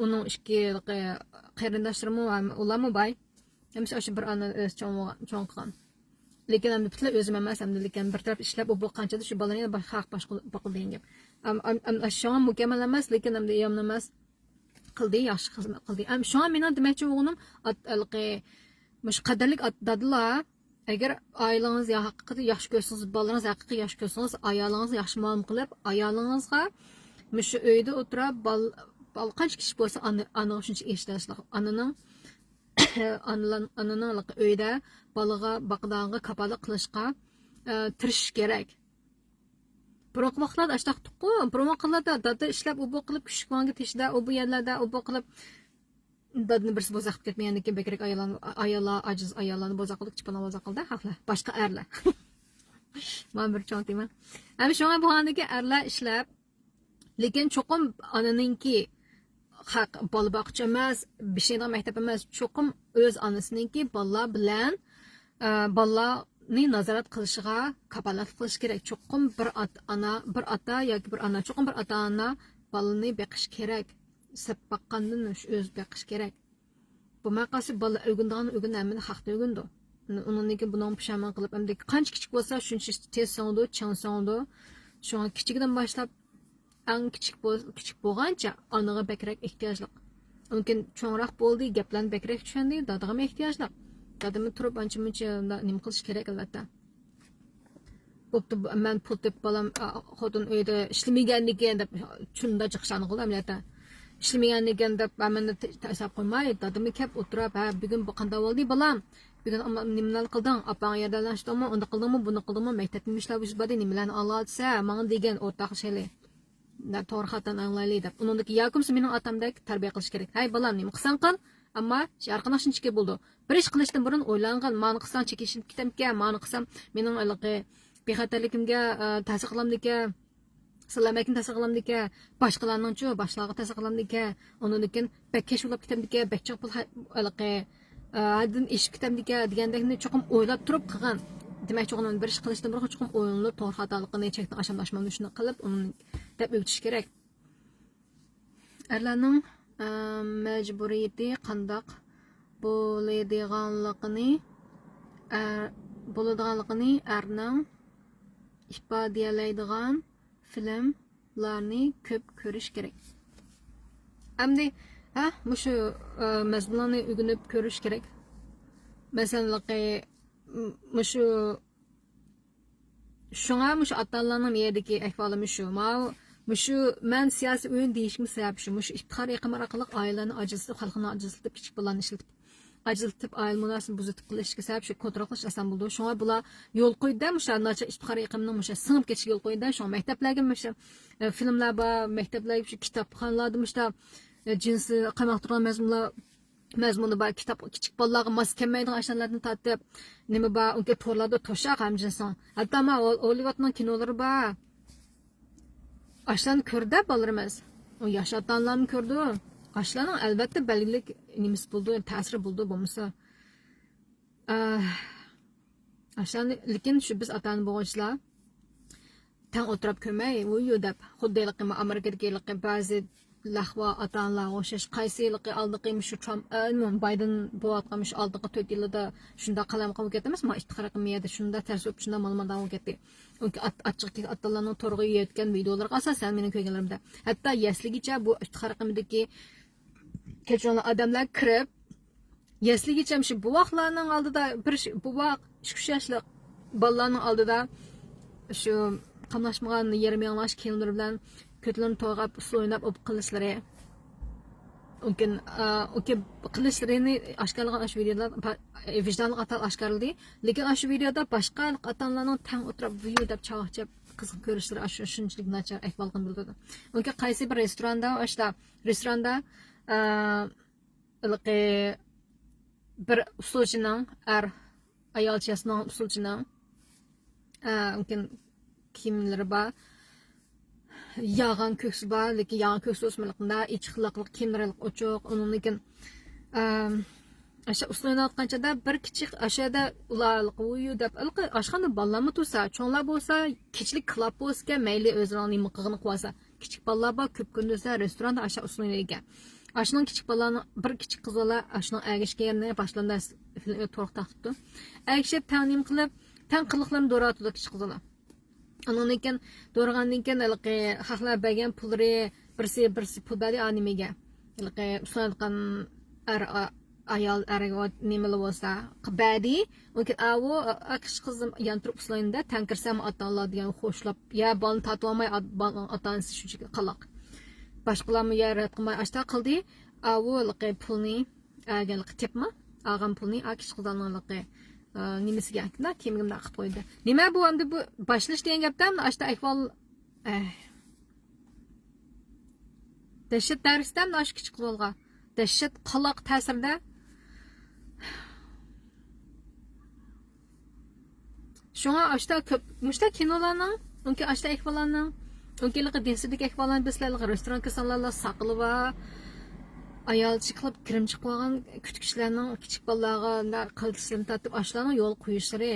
ئۇنىڭ ئىككى ھېلىقى قېرىنداشلىرىمۇ ھەم ئۇلارمۇ باي. ھەممىسى ئاشۇ بىر ئانا ئۆزى چوڭ بولغان، چوڭ قىلغان. لېكىن ئەمدى پۈتۈنلەي ئۆزى ئەمەس، ئەمدى لېكىن بىر تەرەپ ئىشلەپ، ئۇ بولغانچە شۇ بالىنى باشقا باقىدۇ دېگەن گەپ. ئەم-، ئەم-، ئەم-، شۇڭا مۇكەممەل ئەمەس، لېكىن ئەمدى يامىنى ئەمەس. قىلدى، ياخشى خىزمەت قىلدى. ئەم، شۇڭا مېنىڭ دېمەكچى بولغىنىم، ئات-، ھېلىقى، مۇشۇ قەدىرلىك ئات-، دادىلار، ئەگەر ئائىلىڭىز يا-، ھەقىقىي ياخشى كۆرسىڭىز، بالىلىرىڭىز ھەقىقىي ياخشى كۆرسىڭىز، ئايالىڭىزنى ياخشى مۇئامىلە قىلىپ، ئايالىڭىزغا مۇشۇ ئۆيدە ئولتۇرۇپ، بال-، بال-، قانچە كىچىك بولسا، ئانا-، ئانىغا شۇنچە ئېھتىياجلىق. ئانىنىڭ، ئانىلار-، ئانىنىڭ ئۆيدە بالىغا باقىدىغانغا كاپالەت قىلىشقا، ئە، تىرىشىش كېرەك. بۇرۇنقى ۋاقىتلاردا ئاشتاقتۇققۇ، بۇرۇنقى ۋاقىتلاردا دادا ئىشلەپ، ئۇ بۇ قىلىپ، كۈچۈك بولغانغا تېشىدا، ئۇ بۇ يەرلەردە، ئۇ بۇ قىلىپ، دادىنى بىرسى بوزاق قىلىپ كەتمىگەندىن كېيىن بەكرەك ئاياللار، ئاياللار، ئاجىز ئاياللارنى بوزاق قىلدى، كىچىك بالىلارنى بوزاق قىلدى، ھەقلەر. باشقا ئەرلەر. مانا بىر چوڭ تېما. ھەم شۇڭا بۇ ھالدىكى ئەرلەر ئىشلەپ، لېكىن چوقۇم ئانىنىڭكى ھەق، بالا باققۇچى ئەمەس، بېشىدا مەكتەپ ئەمەس، چوقۇم ئۆز ئانىسىنىڭكى بالىلار بىلەن، ئە، بالىلارنى نازارەت قىلىشىغا كاپالەتلىك قىلىش كېرەك. چوقۇم بىر ئات-، ئانا، بىر ئاتا ياكى بىر ئانا، چوقۇم بىر ئاتا-ئانا بالىنى بېقىش كېرەك. سەپ باققاندىن ئۆزى بېقىش كېرەك. بولماي قالسا، بالا ئۆگىنىدىغان ئۆگىنىدۇ، ھەممىنى خەقتە ئۆگىنىدۇ. ئۇنىڭدىن كېيىن بۇنىڭ پۇشايمان قىلىپ، ئەمدى قانچە كىچىك بولسا، شۇنچە تېز سىڭىدۇ، چىڭ سىڭىدۇ. شۇڭا كىچىكىدىن باشلاپ، ئەڭ كىچىك بول-، كىچىك بولغانچە ئانىغا بەكرەك ئېھتىياجلىق. ئۇنىڭدىن كېيىن چوڭراق بولدى، گەپلەرنى بەكرەك چۈشەندى، دادىغىمۇ ئېھتىياجلىق. دادىمۇ تۇرۇپ ئانچە-مۇنچە نېمە قىلىش كېرەك، ئەلۋەتتە. بوپتۇ، مەن پۇل تېپىپ بالام، ئا، خوتۇن ئۆيدە ئىشلىمىگەنىكەن دەپ، چۈندا جىقشان قىلدى ئەمەلىيەتتە. ئىشلىمىگەنىكەن دەپ، ھەممىنى ت-، تاشلاپ قويماي، دادىمۇ كەپ ئولتۇرۇپ، ھە، بۈگۈن بۇ قانداق بولدى، بالام؟ بۈگۈن ئامما نېمىلەرنى قىلدىڭ؟ ئاپاڭغا ياردەملەشتىڭمۇ؟ ئۇنداق قىلدىڭمۇ؟ بۇنداق قىلدىڭمۇ؟ مەكتەپتە نېمە ئىشلار بولۇشى باردى؟ نېمىلەرنى ئاڭلاۋاتىسەن؟ ماڭا دېگىن، ئورتاقلىشايلى. توغرا خاتانى ئاڭلايلى دەپ. ئۇنىڭدىكى ياكى بولمىسا مېنىڭ ئاتامدەك تەربىيە قىلىش كېرەك. ھەي، بالام، نېمە قىلساڭ قىل، ئەمما ھەر قانداق شۇنچىكى بولىدۇ. بىر ئىش قىلىشتىن بۇرۇن ئويلانغىن، مانى قىلساڭ چېكىنىپ كېتەمدىكەن، مانى قىلسام مېنىڭ ھېلىقى بىخەتەرلىكىمگە، ئە، تەسىر قىلامدىكەن، سالامەتلىكىمگە تەسىر قىلامدىكەن، باشقىلارنىڭچۇ، باشقىلارغا تەسىر قىلامدىكەن، ئۇنىڭدىن كېيىن بەك كەش بولاپ كېتەمدىكەن، بەك چوڭ پۇل ھە-، ھېلىقى، ئە، ھەددىدىن ئېشىپ كېتەمدىكەن دېگەندەكنى چوقۇم ئويلاپ تۇرۇپ قىلغىن. دېمەكچى بولغىنىم، بىر ئىش قىلىشتىن بۇرۇن چوقۇم ئويلىنىپ، توغرا خاتالىقىنى، چەكنى ئاشامدۇ ئاشمامدۇ شۇنى قىلىپ، ئۇنى دەپ ئۆگىتىش كېرەك. ئەرلەرنىڭ، ئە، مەجبۇرىيىتى قانداق بولىدىغانلىقىنى، ئەر، بولىدىغانلىقىنى ئەرنىڭ ئىپادىلەيدىغان فىلىملارنى كۆپ كۆرۈش كېرەك. ئەمدى، ھە، مۇشۇ، ئە، مەزمۇنلارنى ئۆگىنىپ كۆرۈش كېرەك. مەسىلەن، م-، مۇشۇ شۇڭا مۇشۇ ئاتا-ئانىلارنىڭ مېيەدىكى ئەھۋالى مۇشۇ. ماۋۇ مۇشۇ مەن سىياسىي ئويۇن دېيىشىمگە سەۋەب شۇ. مۇشۇ ئىپتىخار ئېقىمى ئارقىلىق ئائىلىلەرنى ئاجرىتىپ، خەلقنى ئاجرىتىپ، كىچىك بالىلارنى ئىشلىتىپ، ئاجرىتىپ، ئائىلە مۇناسىۋىتىنى بۇزۇتۇپ قىلىشقا سەۋەب شۇ، كونترول قىلىش ئاسان بولىدۇ. شۇڭا بۇلار يول قويدى مۇشۇ ناچار ئىپتىخار ئېقىمىنىڭ مۇشۇ سىڭىپ كېتىشىگە يول قويدى. شۇڭا مەكتەپلەرگە مۇشۇ، ئە، فىلىملار بار، مەكتەپلەرگە شۇ كىتابخانىلاردا مۇشۇ، ئە، جىنسىي قاماقتۇرغان مەزمۇنلار، مەزمۇنى بار كىتاب، كىچىك بالىلارغا ماس كەلمەيدىغان ئاشۇلارنى تارتىپ، نېمە بار، ئۇنكى تورلاردا توشاق ھەممە جىنسنىڭ. ھەتتا مانا ھول-، ھوللىۋۇدنىڭ كىنولىرى بار. ئاشۇلارنى كۆردى بالىلىرىمىز. ئۇ ياش ئاتا-ئانىلارمۇ كۆردى. ئاشۇلارنىڭ ئەلۋەتتە بەلگىلىك نېمىسى بولىدۇ، تەسىرى بولىدۇ بولمىسا. ئاھ، ئاشۇلارنى، لېكىن شۇ بىز ئاتا-ئانا بولغۇچىلار تەڭ ئولتۇراپ كۆرمەي، ۋۇيۇ دەپ، خۇددى ھېلىقى ئامېرىكىدىكى ھېلىقى بەزى لەھۋا ئاتا-ئانىلارغا ئوخشاش، قايسى ھېلىقى ئالدىقى مۇشۇ ترامپ، ئە، بايدېن بولۇۋاتقان مۇشۇ ئالدىنقى تۆت يىلدا شۇنداق قالايمىقان بولۇپ كەتتى ئەمەسمۇ، ئىپتىخار ئېقىمى يەردە شۇنداق تەرس بولۇپ، شۇنداق مالىمانداق بولۇپ كەتتى. ئۇنكى ئات-، ئاچچىقى ئاتا-ئانىلارنىڭ تورغا يۆتكەن ۋىدىيولىرىغا ئاساسەن مېنىڭ كۆرگەنلىرىمدە. ھەتتا يەسلىگىچە بۇ ئىپتىخار ئېقىمىدىكى، كەچۈرۈڭلار، ئادەملەر كىرىپ، يەسلىگىچە شۇ بوۋاقلارنىڭ ئالدىدا بىر ش-، بوۋاق ئىككى ئۈچ ياشلىق بالىلارنىڭ ئالدىدا شۇ قاملاشمىغان يېرىم ياڭلاش كىيىملىرى بىلەن كۆتلىرىنى توغراپ، ئۇسسۇل ئويناپ ئوپۇپ قېلىشلىرى. مۇمكىن، ئا، ئۇكى قىلىشلىرىنى ئاشكارىلىغان ئاشۇ ۋىدىيودا با-، ۋىجدانلىق ئاتا ئاشكارىلىدى. لېكىن ئاشۇ ۋىدىيودا باشقا ئاتا-ئانىلارنىڭ تەڭ ئولتۇرۇپ ۋىيۇ دەپ چاۋاك چېلىپ قىزىق كۆرۈشلىرى ئاشۇ شۇنچىلىك ناچار ئەھۋالغا بىلدۈرىدۇ. مۇمكىن قايسى بىر رېستوراندا، ئاشۇ رېستوراندا، ئا، ھېلىقى بىر ئۇسسۇلچىنىڭ، ئەر، ئايالچە ياسىنىڭ ئۇسسۇلچىنىڭ، ئە، مۇمكىن كىيىملىرى بار. ياغان كۆكسى بار، لېكىن ياغان كۆكسى بولسىمۇ، ئېچىقلىقلىق كىيىملىرى ئوچۇق. ئۇنىڭدىن كېيىن، ئەم، ئاشۇ ئۇسسۇل ئويناۋاتقان چاغدا بىر كىچىك ئاشۇ يەردە ئۇلار ۋۇيۇ دەپ، ئاشخانىدا بالىلارمۇ تۇرسا، چوڭلار بولسا، كېچىلىك كىلاب بولسىكەن، مەيلى ئۆزىنىڭ نېمە قىلغىنى قىلىۋالسا. كىچىك بالىلار بار، كۆپ كۈندۈزلەر رېستوراندا ئاشۇ ئۇسسۇل ئوينايدىكەن. ئاشۇنىڭ كىچىك بالىلارنىڭ، بىر كىچىك قىز بالا ئاشۇنىڭ ئەگىشكەننى باشلىرىدا تورۇق تارتىپتۇ. ئەگىشىپ تەڭ نېمە قىلىپ، تەڭ قىلىقلىرىنى دوراۋاتىدۇ كىچىك قىز بالا. ئۇنىڭدىن كېيىن، دورىغاندىن كېيىن ھېلىقى خەقلەر بەرگەن پۇللىرى، بىرسى، بىرسى پۇل بەردى، ئا نېمىگە. ھېلىقى ئۇسسۇل ئويناۋاتقان ئەر، ئا-، ئايال، ئەر نېمىلا بولسا، بەردى. ئۇنىڭ كېيىن ئاۋۇ، ئا، كىچىك قىزىم يان تۇرۇپ ئۇسسۇل ئوينىدى، تەڭ كىرسەم ئاتا-ئانىلار دېگەن خوشلاپ، يا بالىنى تارتىۋالماي، ئا-، بالىنىڭ ئاتا-ئانىسى شۇنچىلىك قالاق. باشقىلارمۇ يا رەت قىلماي ئاشتا قىلدى. ئاۋۇ ھېلىقى پۇلنى، ئەگەر ھېلىقى تېپما، ئالغان پۇلنى، ئا، كىچىك قىزلارنىڭ ھېلىقى، ئا، نېمىسىگە، كىيىمىگە مۇنداق قىلىپ قويدى. نېمە بۇ، ئەمدى بۇ باشلىنىش دېگەن گەپتە، ئەمدى ئاشتا ئەھۋال، ئەھ. دەھشەت دەرسىدە ئەمدى ئاشۇ كىچىك قىز بالىغا. دەھشەت قالاق تەسىرىدە. شۇڭا ئاشتا كۆپ، مۇشتا كىنولارنىڭ، ئۇنكى ئاشتا ئەھۋاللارنىڭ، ئۇنكى ھېلىقى دېسىدىكى ئەھۋاللارنى بىلسىلەر، ھېلىقى رېستوران كىرسەڭلار، ساقىلى بار، ئايال چىقىپ، گىرىم چىقىپ قالغان كۈتكۈچىلەرنىڭ كىچىك بالىلارغا مۇنداق قىلچىسىنى تارتىپ، ئاشۇلارنىڭ يول قويۇشلىرى.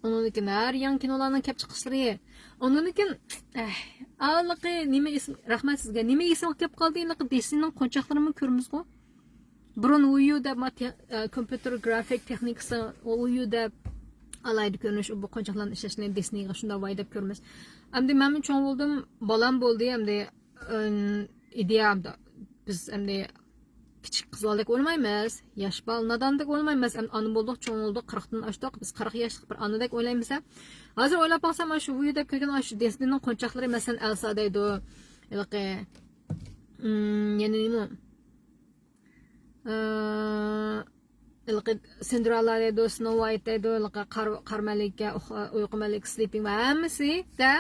ئۇنىڭدىن كېيىن ھەر يېڭى كىنولارنىڭ كەپ چىقىشلىرى. ئۇنىڭدىن كېيىن، ئەھ، ھېلىقى نېمە ئېسىم، رەھمەت سىزگە. نېمە ئېسىمگە كەپ قالدى؟ ھېلىقى دىسنىنىڭ قونچاقلىرىمۇ كۆرىمىزغۇ. بۇرۇن ۋۇيۇ دەپ، ما، تې-، ئە، كومپيۇتېر گرافىك تېخنىكىسى ۋۇيۇ دەپ ئالاھىدە كۆرۈنۈش، بۇ قونچاقلارنى ئىشلەشنى دىسنىيغا شۇنداق ۋاي دەپ كۆرىمىز. ئەمدى مەنمۇ چوڭ بولدۇم، بالام بولدى، ئەمدى، ئىم، ئىدىيەمدە بىز ئەمدى كىچىك قىز بالىدەك ئوينىمايمىز، ياش بالا ناداندەك ئوينىمايمىز. ئەمدى ئانا بولدۇق، چوڭ بولدۇق، قىرىقتىن ئاشتۇق، بىز قىرىق ياشلىق بىر ئانىدەك ئوينايمىز. ھازىر ئويلاپ باقسام، مانا شۇ ۋۇيۇ دەپ كىرگەن شۇ دىسنىنىڭ قونچاقلىرى، مەسىلەن، ئەلسا دەيدۇ، ھېلىقى، ئىم، يەنە نېمە؟ ئى، ھېلىقى سىندرېللا دەيدۇ، سنو ۋايت دەيدۇ، ھېلىقى قار، قار مەلىكە، ئۇخ-، ئۇيقۇ مەلىكە، سلىپىڭ ۋە ھەممىسىدە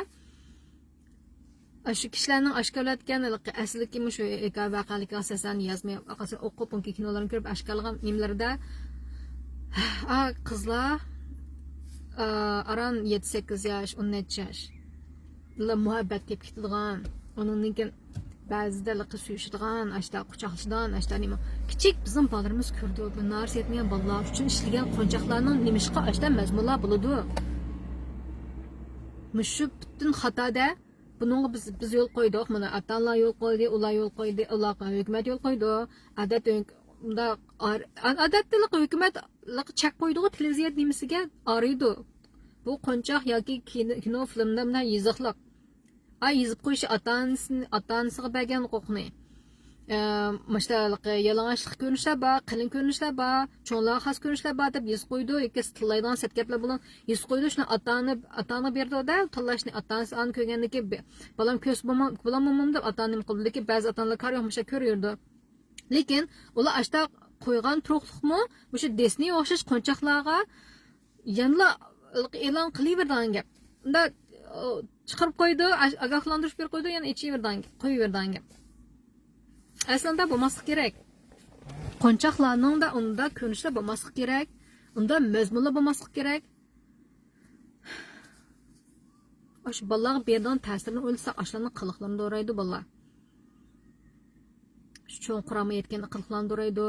ئاشۇ كىشىلەرنىڭ ئاشكارىلاۋەتكەن ھېلىقى ئەسلىدىكى مۇشۇ ھېكايە ۋەقەلىككە ئاساسەن يازما ۋەقەسىنى ئوقۇپ، ئۇنكى كىنولارنى كۆرۈپ ئاشكارىلىغان نېمىلىرىدە، ئا، قىزلار، ئا، ئاران يەتتە سەككىز ياش، ئون نەچچە ياش. مۇھەببەت كېلىپ كېتىدىغان، ئۇنىڭدىن كېيىن بەزىدە ھېلىقى سۆيۈشىدىغان، ئاشتا قۇچاقلىشىدىغان، ئاشتا نېمە. كىچىك بىزنىڭ بالىلىرىمىز كۆردى، بۇ نارسى يەتمىگەن بالىلار ئۈچۈن ئىشلىگەن قونچاقلارنىڭ نېمىشقا ئاشتا مەزمۇنلار بولىدۇ؟ مۇشۇ پۈتۈن خاتادە بۇنىڭغا بىز، بىز يول قويدۇق، مانا ئاتا-ئانىلار يول قويدى، ئۇلار يول قويدى، ئۇلار ھۆكۈمەت يول قويدى. ئادەتتە ھۆك-، مۇنداق ئار-، ئادەتتە ھېلىقى ھۆكۈمەت ھېلىقى چەك قويدىغۇ تېلېۋىزىيە نېمىسىگە ئارىيدۇ. بۇ قونچاق ياكى كىنو، كىنو فىلىمدا مۇنداق يېزىقلىق. ئا، يېزىپ قويۇشى ئاتا-ئانىسىنى، ئاتا-ئانىسىغا بەرگەن ھوقۇقنى. ئە، مۇشۇنداق يالىڭاچلىق كۆرۈنۈشلەر بار، قېلىن كۆرۈنۈشلەر بار، چوڭلارغا خاس كۆرۈنۈشلەر بار دەپ يېزىپ قويىدۇ. ياكى تىللايدىغان سەت گەپلەر بىلەن يېزىپ قويىدۇ. شۇنى ئاتا ئانا، ئاتا ئانا بېرىدۇ دە، تاللاشنى. ئاتا ئانىسى ئانى كۆرگەندىكى، بالام كۆرسە بولما-، بولامدۇ دەپ ئاتا ئانا نېمە قىلىدۇ. لېكىن بەزى ئاتا ئانىلار كارى يوق، مۇشۇنداق كۆرۈۋېرىدۇ. لېكىن ئۇلار ئاشتا قويغان تۇرۇقلۇقمۇ مۇشۇ دېسنىگە ئوخشاش قونچاقلارغا يەنىلا ئېلان قىلىۋېرىدىغان گەپ. ئۇندا، ئۇ، چىقىرىپ قويىدۇ، ئاش-، ئاگاھلاندۇرۇش بېرىپ قويىدۇ، يەنە ئېچىۋېرىدىغان گەپ، قويۇۋېرىدىغان گەپ. ئەسلىدە بولماسلىق كېرەك. قونچاقلارنىڭدا ئۇندا كۆرۈنۈشلەر بولماسلىق كېرەك. ئۇندا مەزمۇنلار بولماسلىق كېرەك. ئاشۇ بالىلارغا بېرىدىغان تەسىرنى ئويلىساق، ئاشۇلارنىڭ قىلىقلىرىنى دورايدۇ بالىلار. شۇ چوڭ قۇرامغا يەتكەن قىلىقلارنى دورايدۇ،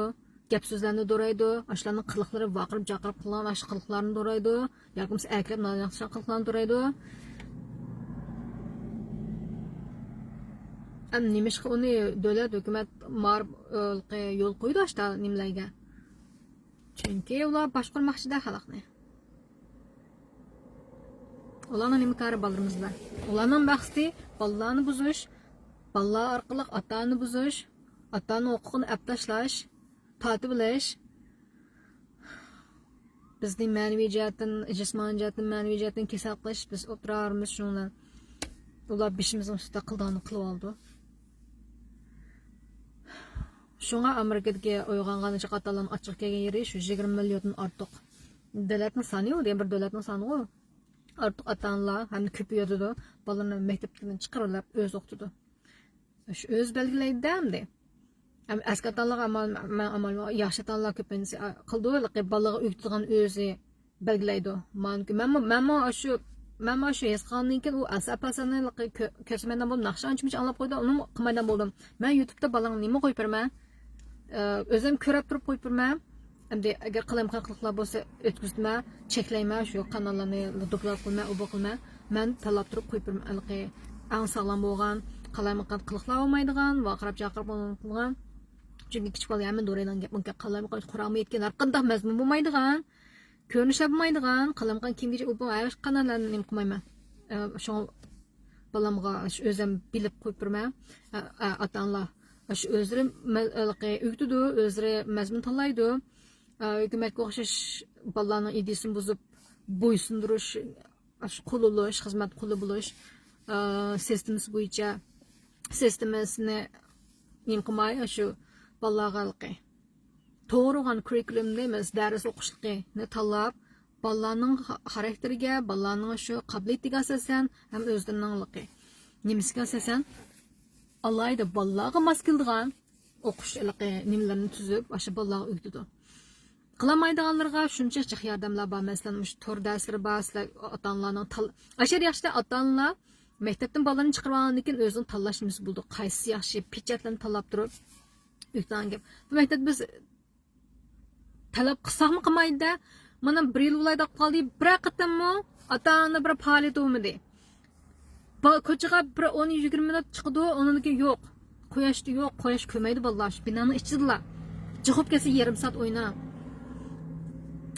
گەپ سۆزلەرنى دورايدۇ. ئاشۇلارنىڭ قىلىقلىرى ۋارقىراپ جارقىراپ قىلغان ئاشۇ قىلىقلارنى دورايدۇ. ياكى بولمىسا ئەركىلەپ نازارەت قىلغان قىلىقلارنى دورايدۇ. ئەمدى نېمىشقا ئۇنى دۆلەت، ھۆكۈمەت مائارىپ، ئۆلقە يول قويىدۇ ئاشتا نېمىلەرگە؟ چۈنكى ئۇلار باشقۇرماقچىدا خەلقنى. ئۇلارنىڭ نېمە كارى بالىلىرىمىز بىلەن؟ ئۇلارنىڭ مەقسىتى بالىلارنى بۇزۇش، بالىلار ئارقىلىق ئاتا ئانىنى بۇزۇش، ئاتا ئانا ھوقۇقىنى ئەپ تاشلاش، تارتىۋېلىش. بىزنى مەنىۋى جەھەتتىن، جىسمانىي جەھەتتىن، مەنىۋى جەھەتتىن كېسەل قىلىش، بىز ئولتۇرارمىز شۇنىڭ بىلەن. ئۇلار بېشىمىزنىڭ ئۈستىدە قىلىدىغاننى قىلىۋالىدۇ. شۇڭا ئامېرىكىدىكى ئويغانغان جىق ئاتالارنىڭ ئاچچىقى كەلگەن يېرى شۇ يىگىرمە مىليوندىن ئارتۇق. دۆلەتنىڭ سانى ئۇ، دېگەن بىر دۆلەتنىڭ سانىغۇ. ئارتۇق ئاتا ئانىلار ھەمدە كۆپىيىۋاتىدۇ. بالىلىرىنى مەكتەپتىن چىقىرىۋېلىپ ئۆزى ئوقۇتىدۇ. شۇ ئۆزى بەلگىلەيدۇ ئەمدى. ئەم-، ئەسكى ئاتا ئانىلارغا ئامال، مەن ئامال، ياخشى ئاتا ئانىلار كۆپىنچىسى، ئا، قىلىدۇ، ھېلىقى بالىغا ئۆگىتىدىغان ئۆزى بەلگىلەيدۇ. مانىكى، مەنمۇ، مەنمۇ ئاشۇ، مەنمۇ ئاشۇ ھېس قىلغاندىن كېيىن ئۇ ئەسەپ ئەسەننى ھېلىقى كۆ-، كۆرسىمەيدىغان بولدۇم، ناخشا ئانچە-مۇنچە ئاڭلاپ قويدۇم، ئۇنىمۇ قىلمايدىغان بولدۇم. مەن يۇتۇبتا بالىڭنى نېمە قويۇپ بېرىمەن؟ ئە، ئۆزۈم كۆرۈپ تۇرۇپ قويۇپ بېرىمەن. ئەمدى ئەگەر قالايمىقان قىلىقلار بولسا ئۆتكۈزمە، چەكلەيمە، شۇ قاناللارنى دوبلاژ قىلما، ئۇ بۇ قىلما. مەن تاللاپ تۇرۇپ قويۇپ بېرىمەن. ھېلىقى ئەڭ ساغلام بولغان، قالايمىقان قىلىقلار بولمايدىغان، ۋارقىراپ جارقىراپ بولغان. چۈنكى كىچىك بالا ھەممە دورايدىغان گەپ. مۇمكىن قالايمىقان قۇرامى يەتكەن ھەر قانداق مەزمۇن بولمايدىغان، كۆرۈنۈشلەر بولمايدىغان، قالايمىقان كىيىم كېچەك ئۇ بۇ ھەر قانداق نېمە قىلمايمەن. ئە، شۇڭا بالامغا شۇ ئۆزۈم بىلىپ قويۇپ بېرىمەن. ئە، ئە، ئاتا ئانىلار شۇ ئۆزلىرى مە-، ھېلىقى ئۆگىتىدۇ، ئۆزلىرى مەزمۇن تاللايدۇ. ئە، ھۆكۈمەتكە ئوخشاش بالىلارنىڭ ئىدىيىسىنى بۇزۇپ، بويسۇندۇرۇش، شۇ قۇل بولۇش، خىزمەت قۇلى بولۇش، ئە، سىستېمىسى بويىچە، سىستېمىسىنى نېمە قىلماي، شۇ بالىلارغا ھېلىقى توغرا بولغان كۇررىكۇلۇمنى، مەسىلەن، دەرس ئوقۇشلۇقىنى تاللاپ، بالىلارنىڭ خا-، خاراكتېرىگە، بالىلارنىڭ شۇ قابىلىيىتىگە ئاساسەن ھەم ئۆزلىرىنىڭ نېمىسىگە ئاساسەن، ئالاھىدە بالىلارغا ماس كېلىدىغان ئوقۇش ھېلىقى نېمىلىرىنى تۈزۈپ، ئاشۇ بالىلارغا ئۆگىتىدۇ. قىلالمايدىغانلىرىغا شۇنچە جىق ياردەملەر بار. مەسىلەن، مۇشۇ تور دەرسلىرى بار، سىلەر ئاتا-ئانىلارنىڭ تال-، ئاشۇ يەر ياخشىدا ئاتا-ئانىلار مەكتەپتىن بالىلىرىنى چىقىرىۋالغاندىن كېيىن ئۆزىنىڭ تاللاش نېمىسى بولىدۇ. قايسىسى ياخشى، پېچەتلەرنى تاللاپ تۇرۇپ، ئۆتىدىغان گەپ. بۇ مەكتەپتە بىز تەلەپ قىلساقمۇ قىلمايدۇ-دە. مانا بىر يىل بولاي دەپ قالدى، بىرەر قېتىممۇ ئاتا-ئانا بىر پائالىيەت بولمىدى. با-، كوچىغا بىر ئون يىگىرمە مىنۇت چىقىدۇ، ئۇنىڭدىن كېيىن يوق. قۇياشتا يوق، قۇياش كۆرمەيدۇ بالىلار، شۇ بىنانىڭ ئىچىدىلا. جىق بولۇپ كەتسە يېرىم سائەت ئوينا.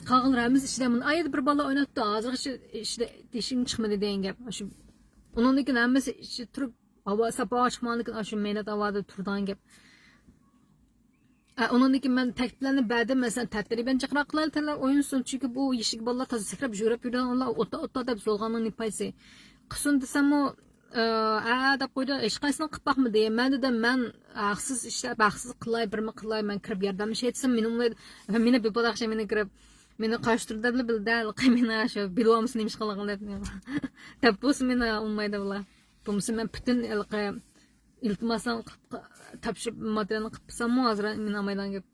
قالغانلىرى ھەممىسى ئىچىدە، مانا ئايەدە بىر بالا ئويناپتۇ، ھازىرغىچە ئىچىدە تېشىڭ چىقمىدى دېگەن گەپ. شۇ، ئۇنىڭدىن كېيىن ھەممىسى ئىچىدە تۇرۇپ، ھاۋا ساپ ھاۋا چىقمىغاندىن كېيىن، شۇ مەينەت ھاۋادا تۇرىدىغان گەپ. ئە، ئۇنىڭدىن كېيىن مەن تەكلىپلەرنى بەردىم، مەسىلەن، تەترىبىيەنى جىقراق قىلايلى، تەلەپ ئوينىسۇن، چۈنكى بۇ يېشىك بالىلار تازا سەكرەپ يۈگۈرۈپ يۈرىدىغان، ئۇلار ئوتا، ئوتا دەپ زولغاننىڭ نېمە پايدىسى؟ قىلسۇن دېسەممۇ، ئە، ئە دەپ قويدى، ھېچقايسىنى قىلىپ باقمىدى. مەن دېدىم، مەن ھەقسىز ئىشلەپ، ھەقسىز قىلاي، بىرمۇ قىلاي، مەن كىرىپ ياردەملىشەي دېسەم، مېنى ئۇنىمايدۇ. مېنى بىر بالاقچە مېنى كىرىپ، مېنى قارشى تۇرۇپ دەپلا بىلدى، ھېلىقى مېنى شۇ بىلىۋالمىسۇن نېمە ئىش قىلغانلىقىنى دەپ. دەپ بولسا مېنى ئۇنىمايدۇ بۇلار. بولمىسا مەن پۈتۈن ھېلىقى ئىلتىماسلارنى قىلىپ، تاپشۇرۇپ، ماتېرىيالنى قىلىپ بولساممۇ، ھازىر مېنى ئالمايدىغان گەپ.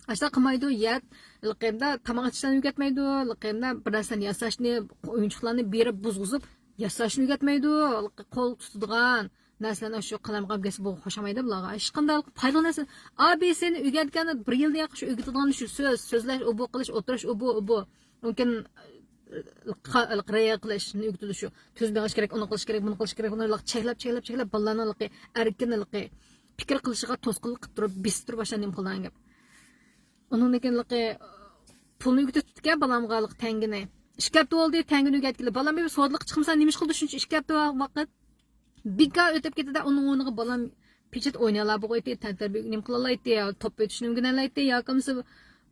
ئاشۇنداق قىلمايدۇ، يەت، ھېلىقى ئەمدى تاماق ئېتىشلارنى ئۆگەتمەيدۇ، ھېلىقى ئەمدى بىر نەرسىلەرنى ياساشنى، ئويۇنچۇقلارنى بېرىپ بۇزغۇزۇپ ياساشنى ئۆگەتمەيدۇ، ھېلىقى قول تۇتىدىغان نەرسىلەرنى شۇ قالايمىقان گەپ بولغان ئوخشىمايدۇ بۇلارغا. ھېچقانداق پايدىلىق نەرسە، ئا بى سىنى ئۆگەتكەندە بىر يىلدىن ياقى شۇ ئۆگىتىدىغان شۇ سۆز، سۆزلەش، ئۇ بۇ قىلىش، ئولتۇرۇش، ئۇ بۇ، ئۇ بۇ. مۇمكىن، قا-، رېئال قىلىشنى ئۆگىتىدۇ شۇ. تۈز مېڭىش كېرەك، ئۇنى قىلىش كېرەك، بۇنى قىلىش كېرەك، بۇنى چەكلەپ، چەكلەپ، چەكلەپ، بالىلارنى ھېلىقى ئەركىن ھېلىقى پىكىر قىلىشىغا توسقۇنلۇق قىلىپ تۇرۇپ، بېسىپ تۇرۇپ، ئاشۇنداق نېمە قىلىدىغان گەپ. ئۇنىڭدىن كېيىن ھېلىقى پۇلنى ئۆگىتىپ تۇتتىكەن بالامغا ھېلىقى تەڭگىنى. ئىككى ھەپتە بولدى، تەڭگىنى ئۆگەتكىلى. بالام بىر سودىلىققا چىقمىسا نېمە ئىش قىلدى شۇنچە ئىككى ھەپتە ۋاقىت؟ بىكار ئۆتۈپ كېتىدۇ، ئۇنىڭ ئورنىغا بالام پېچەت ئوينىيالا بولغايتتى، تەنتەربىيە نېمە قىلالايتتى، يا توپ ئېتىشنى ئۆگىنەلەيتتى، ياكى بولمىسا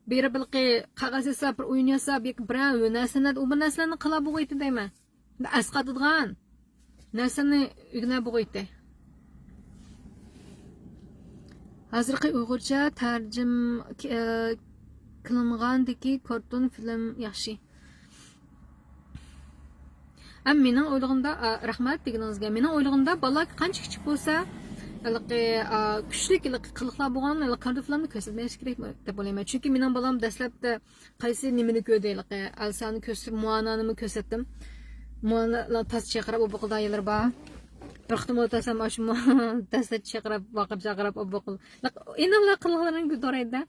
بېرىپ بىلقى قەغەز ياساپ، بىر ئويۇن ياساپ، ياكى بىرەر ھۈنەر سەنئەت، ئۇ بىر نەرسىلەرنى قىلا بولغايتتى دەيمەن. ئەسقاتىدىغان نەرسىنى ئۆگىنە بولغايتتى. ھازىرقى ئۇيغۇرچە تەرجىمە قىلىنغاندىكى كارتون فىلىم ياخشى. ئەم، مېنىڭ ئويلىغىنىمدا، ئا، رەھمەت دېگىنىڭىزگە. مېنىڭ ئويلىغىنىمدا، بالىلار قانچە كىچىك بولسا، ھېلىقى، ئا، كۈچلۈك ھېلىقى قىلىقلار بولغان ھېلىقى كارتون فىلىمنى كۆرسەتمەيلىشى كېرەك دەپ ئويلايمەن. چۈنكى مېنىڭ بالام دەسلەپتە قايسى نېمىنى كۆردى ھېلىقى؟ ئەلسانى كۆرسىتىپ، مۇئانانىمۇ كۆرسەتتىم. مۇئانا تاس چېقىرىپ، ئوببا قىلىدىغان يەرلىرى بار. بىر قېتىم ئولتۇرسام، ئاشۇ مۇئانا تاس چېقىرىپ، ۋاقىپ چاقىرىپ، ئوببا قىل. ئېنىقلا قىلىقلىرىنى دورايدۇ.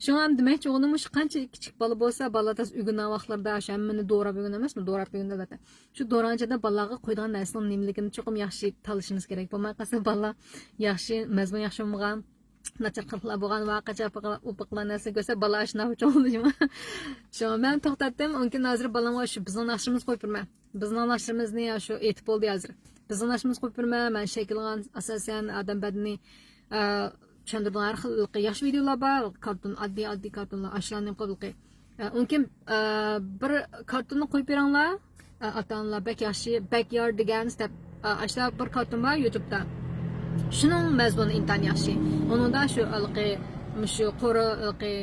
شۇڭا دېمەكچى بولغىنىم، مۇشۇ قانچە كىچىك بالا بولسا، بالا تاس ئۆگىنىدىغان ۋاقىتلىرىدا شۇ ھەممىنى دوراپ ئۆگىنەمەسمۇ؟ دوراپ ئۆگىنىدۇ ئەلۋەتتە. شۇ دورىغان چاغدا بالىلارغا قويىدىغان نەرسىنىڭ نېمىلىكىنى چوقۇم ياخشى تاللىشىمىز كېرەك. بولماي قالسا، بالا ياخشى، مەزمۇن ياخشى بولمىغان، ناچار قىلىقلار بولغان، ۋاقىچە ئوببا قىلغان نەرسىنى كۆرسە، بالا ئاشۇنداق چوڭ بولىدۇ. شۇڭا مەن توختاتتىم. ئۇنكىن ھازىر بالامغا شۇ بىزنىڭ ناخشىمىزنى قويۇپ بېرىمەن. بىزنىڭ ناخشىمىزنى شۇ ئېيتىپ بولدى ھازىر. بىزنىڭ ناخشىمىزنى قويۇپ بېرىمەن. مەن شەكىللىغان ئاساسەن ئادەم بەدىنى، ئە، چۈشەندۈرىدىغان ھەر خىل ياخشى ۋىدېئولار بار. كارتون، ئاددىي، ئاددىي كارتونلار. ئاشۇلارنى قويۇپ، ئە، ئۇنكىن، ئە، بىر كارتوننى قويۇپ بېرىڭلار. ئە، ئاتا-ئانىلار بەك ياخشى، بەك يار دېگەن دەپ، ئە، ئاشۇنداق بىر كارتون بار يۇتۇبتا. شۇنىڭ مەزمۇنى ئىنتايىن ياخشى. ئۇنىڭدا شۇ ھېلىقى، مۇشۇ قورۇ، ھېلىقى،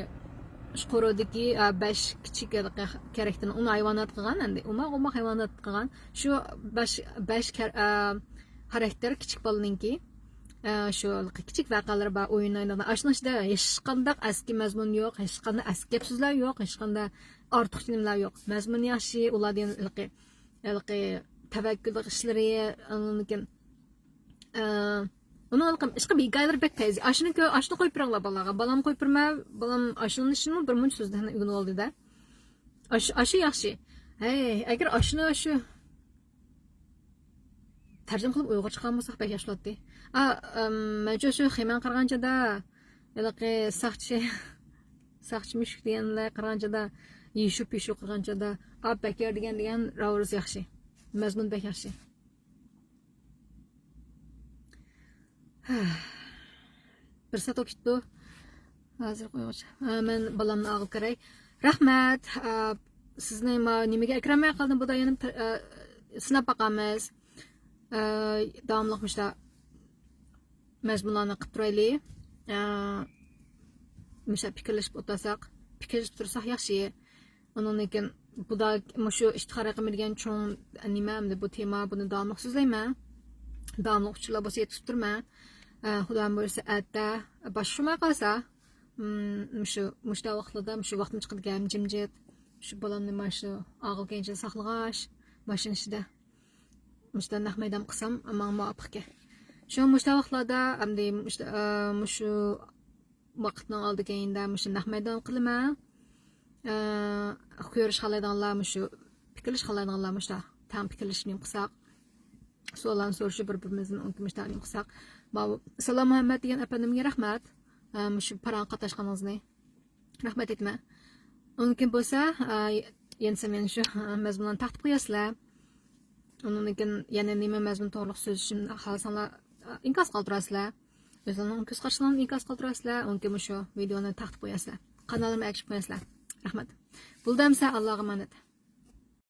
شۇ قورۇدىكى، ئە، بەش كىچىك ھېلىقى كارەكتېرنى، ئۇنى ھايۋانات قىلغان ئەمدى. ئۇماق، ئۇماق ھايۋانات قىلغان. شۇ بەش، بەش كار-، ئە، خاراكتېر كىچىك بالىنىڭكى. ئە، شۇ كىچىك ۋەقەلىرى بار، ئوينايدىغان. ئاشۇنىڭ ئىچىدە ھېچقانداق ئەسكى مەزمۇن يوق، ھېچقانداق ئەسكى گەپ سۆزلەر يوق، ھېچقانداق ئارتۇقچە نېمىلەر يوق. مەزمۇن ياخشى، ئۇلار دېگەن ھېلىقى، ھېلىقى تەۋەككۈل ئىشلىرى، ئاندىن كېيىن، ئە، ئۇنىڭ ھېلىقى ئىشقىلىپ ھېكايىلىرى بەك پەيزى. ئاشۇنى كۆ-، ئاشۇنى قويۇپ بېرىڭلار بالىلارغا. بالامنى قويۇپ بېرىمەن، بالام ئاشۇنىڭ ئىچىدىنمۇ بىر مۇنچە سۆزنى ئۆگىنىپ ئالدى-دە. ئاشۇ، ئاشۇ ياخشى. ھەي، ئەگەر ئاشۇنى، ئاشۇ تەرجىمە قىلىپ ئۇيغۇرچە قىلغان بولساق بەك ياخشى بولاتتى. ئا، ئەم، مەنچە شۇ خېمەن قارىغانچىدا، ھېلىقى ساقچى، ساقچى مۈشۈك دېگەنلەر قارىغانچىدا، يىشۇ پىشۇ قىلغانچىدا، ئا، بەك يار دېگەن، دېگەن راۋۇرۇس ياخشى. مەزمۇن بەك ياخشى. بىر سائەت بولۇپ كېتىپتۇ. ھازىر قويغۇچە. ھە، مەن بالامنى ئالغىلى كىرەي. رەھمەت. ئا، سىزنى ما-، نېمىگە ئەكىرەلمەي قالدىم. بۇدا يەنە، ئا، سىناپ باقىمىز. ئا، داۋاملىق مۇشۇنداق مەزمۇنلارنى قىلىپ تۇرايلى. ئا، مۇشۇنداق پىكىرلىشىپ ئولتۇرساق، پىكىرلىشىپ تۇرساق ياخشى. ئۇنىڭدىن كېيىن بۇدا مۇشۇ ئىفتىخار ھەققىمە دېگەن چوڭ نېمە ئەمدى بۇ تېما، بۇنى داۋاملىق سۆزلەيمەن. داۋاملىق ئۇچۇرلار بولسا يەتكۈزۈپ تۇرىمەن. ئە، خۇدايىم بۇيرۇسا ئەتە باشقا شۇماي قالسا، مم، مۇشۇ، مۇشۇنداق ۋاقىتلاردا مۇشۇ ۋاقتىم چىقىدىكەن جىمجىت. شۇ بالامنى مانا شۇ ئاغىل كەينىچە ساقلىغاچ، ماشىنا ئىچىدە. مۇشۇنداق نەق مەيدان قىلسام، ماڭا مۇۋاپىق ئىكەن. شۇ مۇشۇنداق ۋاقىتلاردا ئەمدى مۇشۇ، ئە، مۇشۇ ۋاقىتنىڭ ئالدى كەينىدە مۇشۇ نەق مەيدان قىلىمەن. ئە، كۆرۈش خالايدىغانلار مۇشۇ، پىكىرلىشىش خالايدىغانلار مۇشۇ تەڭ پىكىرلىشىپ نېمە قىلساق، سوئاللارنى سورىشىپ بىر-بىرىمىزدىن ئۇنكى مۇشۇ نېمە قىلساق. ماۋۇ سالام مۇھەممەد دېگەن ئەپەندىمگە رەھمەت. ئە، مۇشۇ پاراڭغا قاتناشقىنىڭىزنى رەھمەت ئېيتىمەن. ئۇنكى بولسا، ئە، يەنىسى مەن شۇ مەزمۇنلارنى تارقىتىپ قوياسىلەر. ئۇنىڭدىن كېيىن يەنە نېمە مەزمۇن توغرۇلۇق سۆزلىشىمنى خالىساڭلار، ئىنكاس قالدۇراسىلەر. ئۆزۈڭنىڭ كۆز قارىشىڭلارنى ئىنكاس قالدۇراسىلەر. ئۇنكى مۇشۇ ۋىدېئونى تارتىپ قوياسىلەر. قانالىمغا ئەگىشىپ قوياسىلەر. رەھمەت. بولدى ئەمسە، ئاللاغا ئامانەت.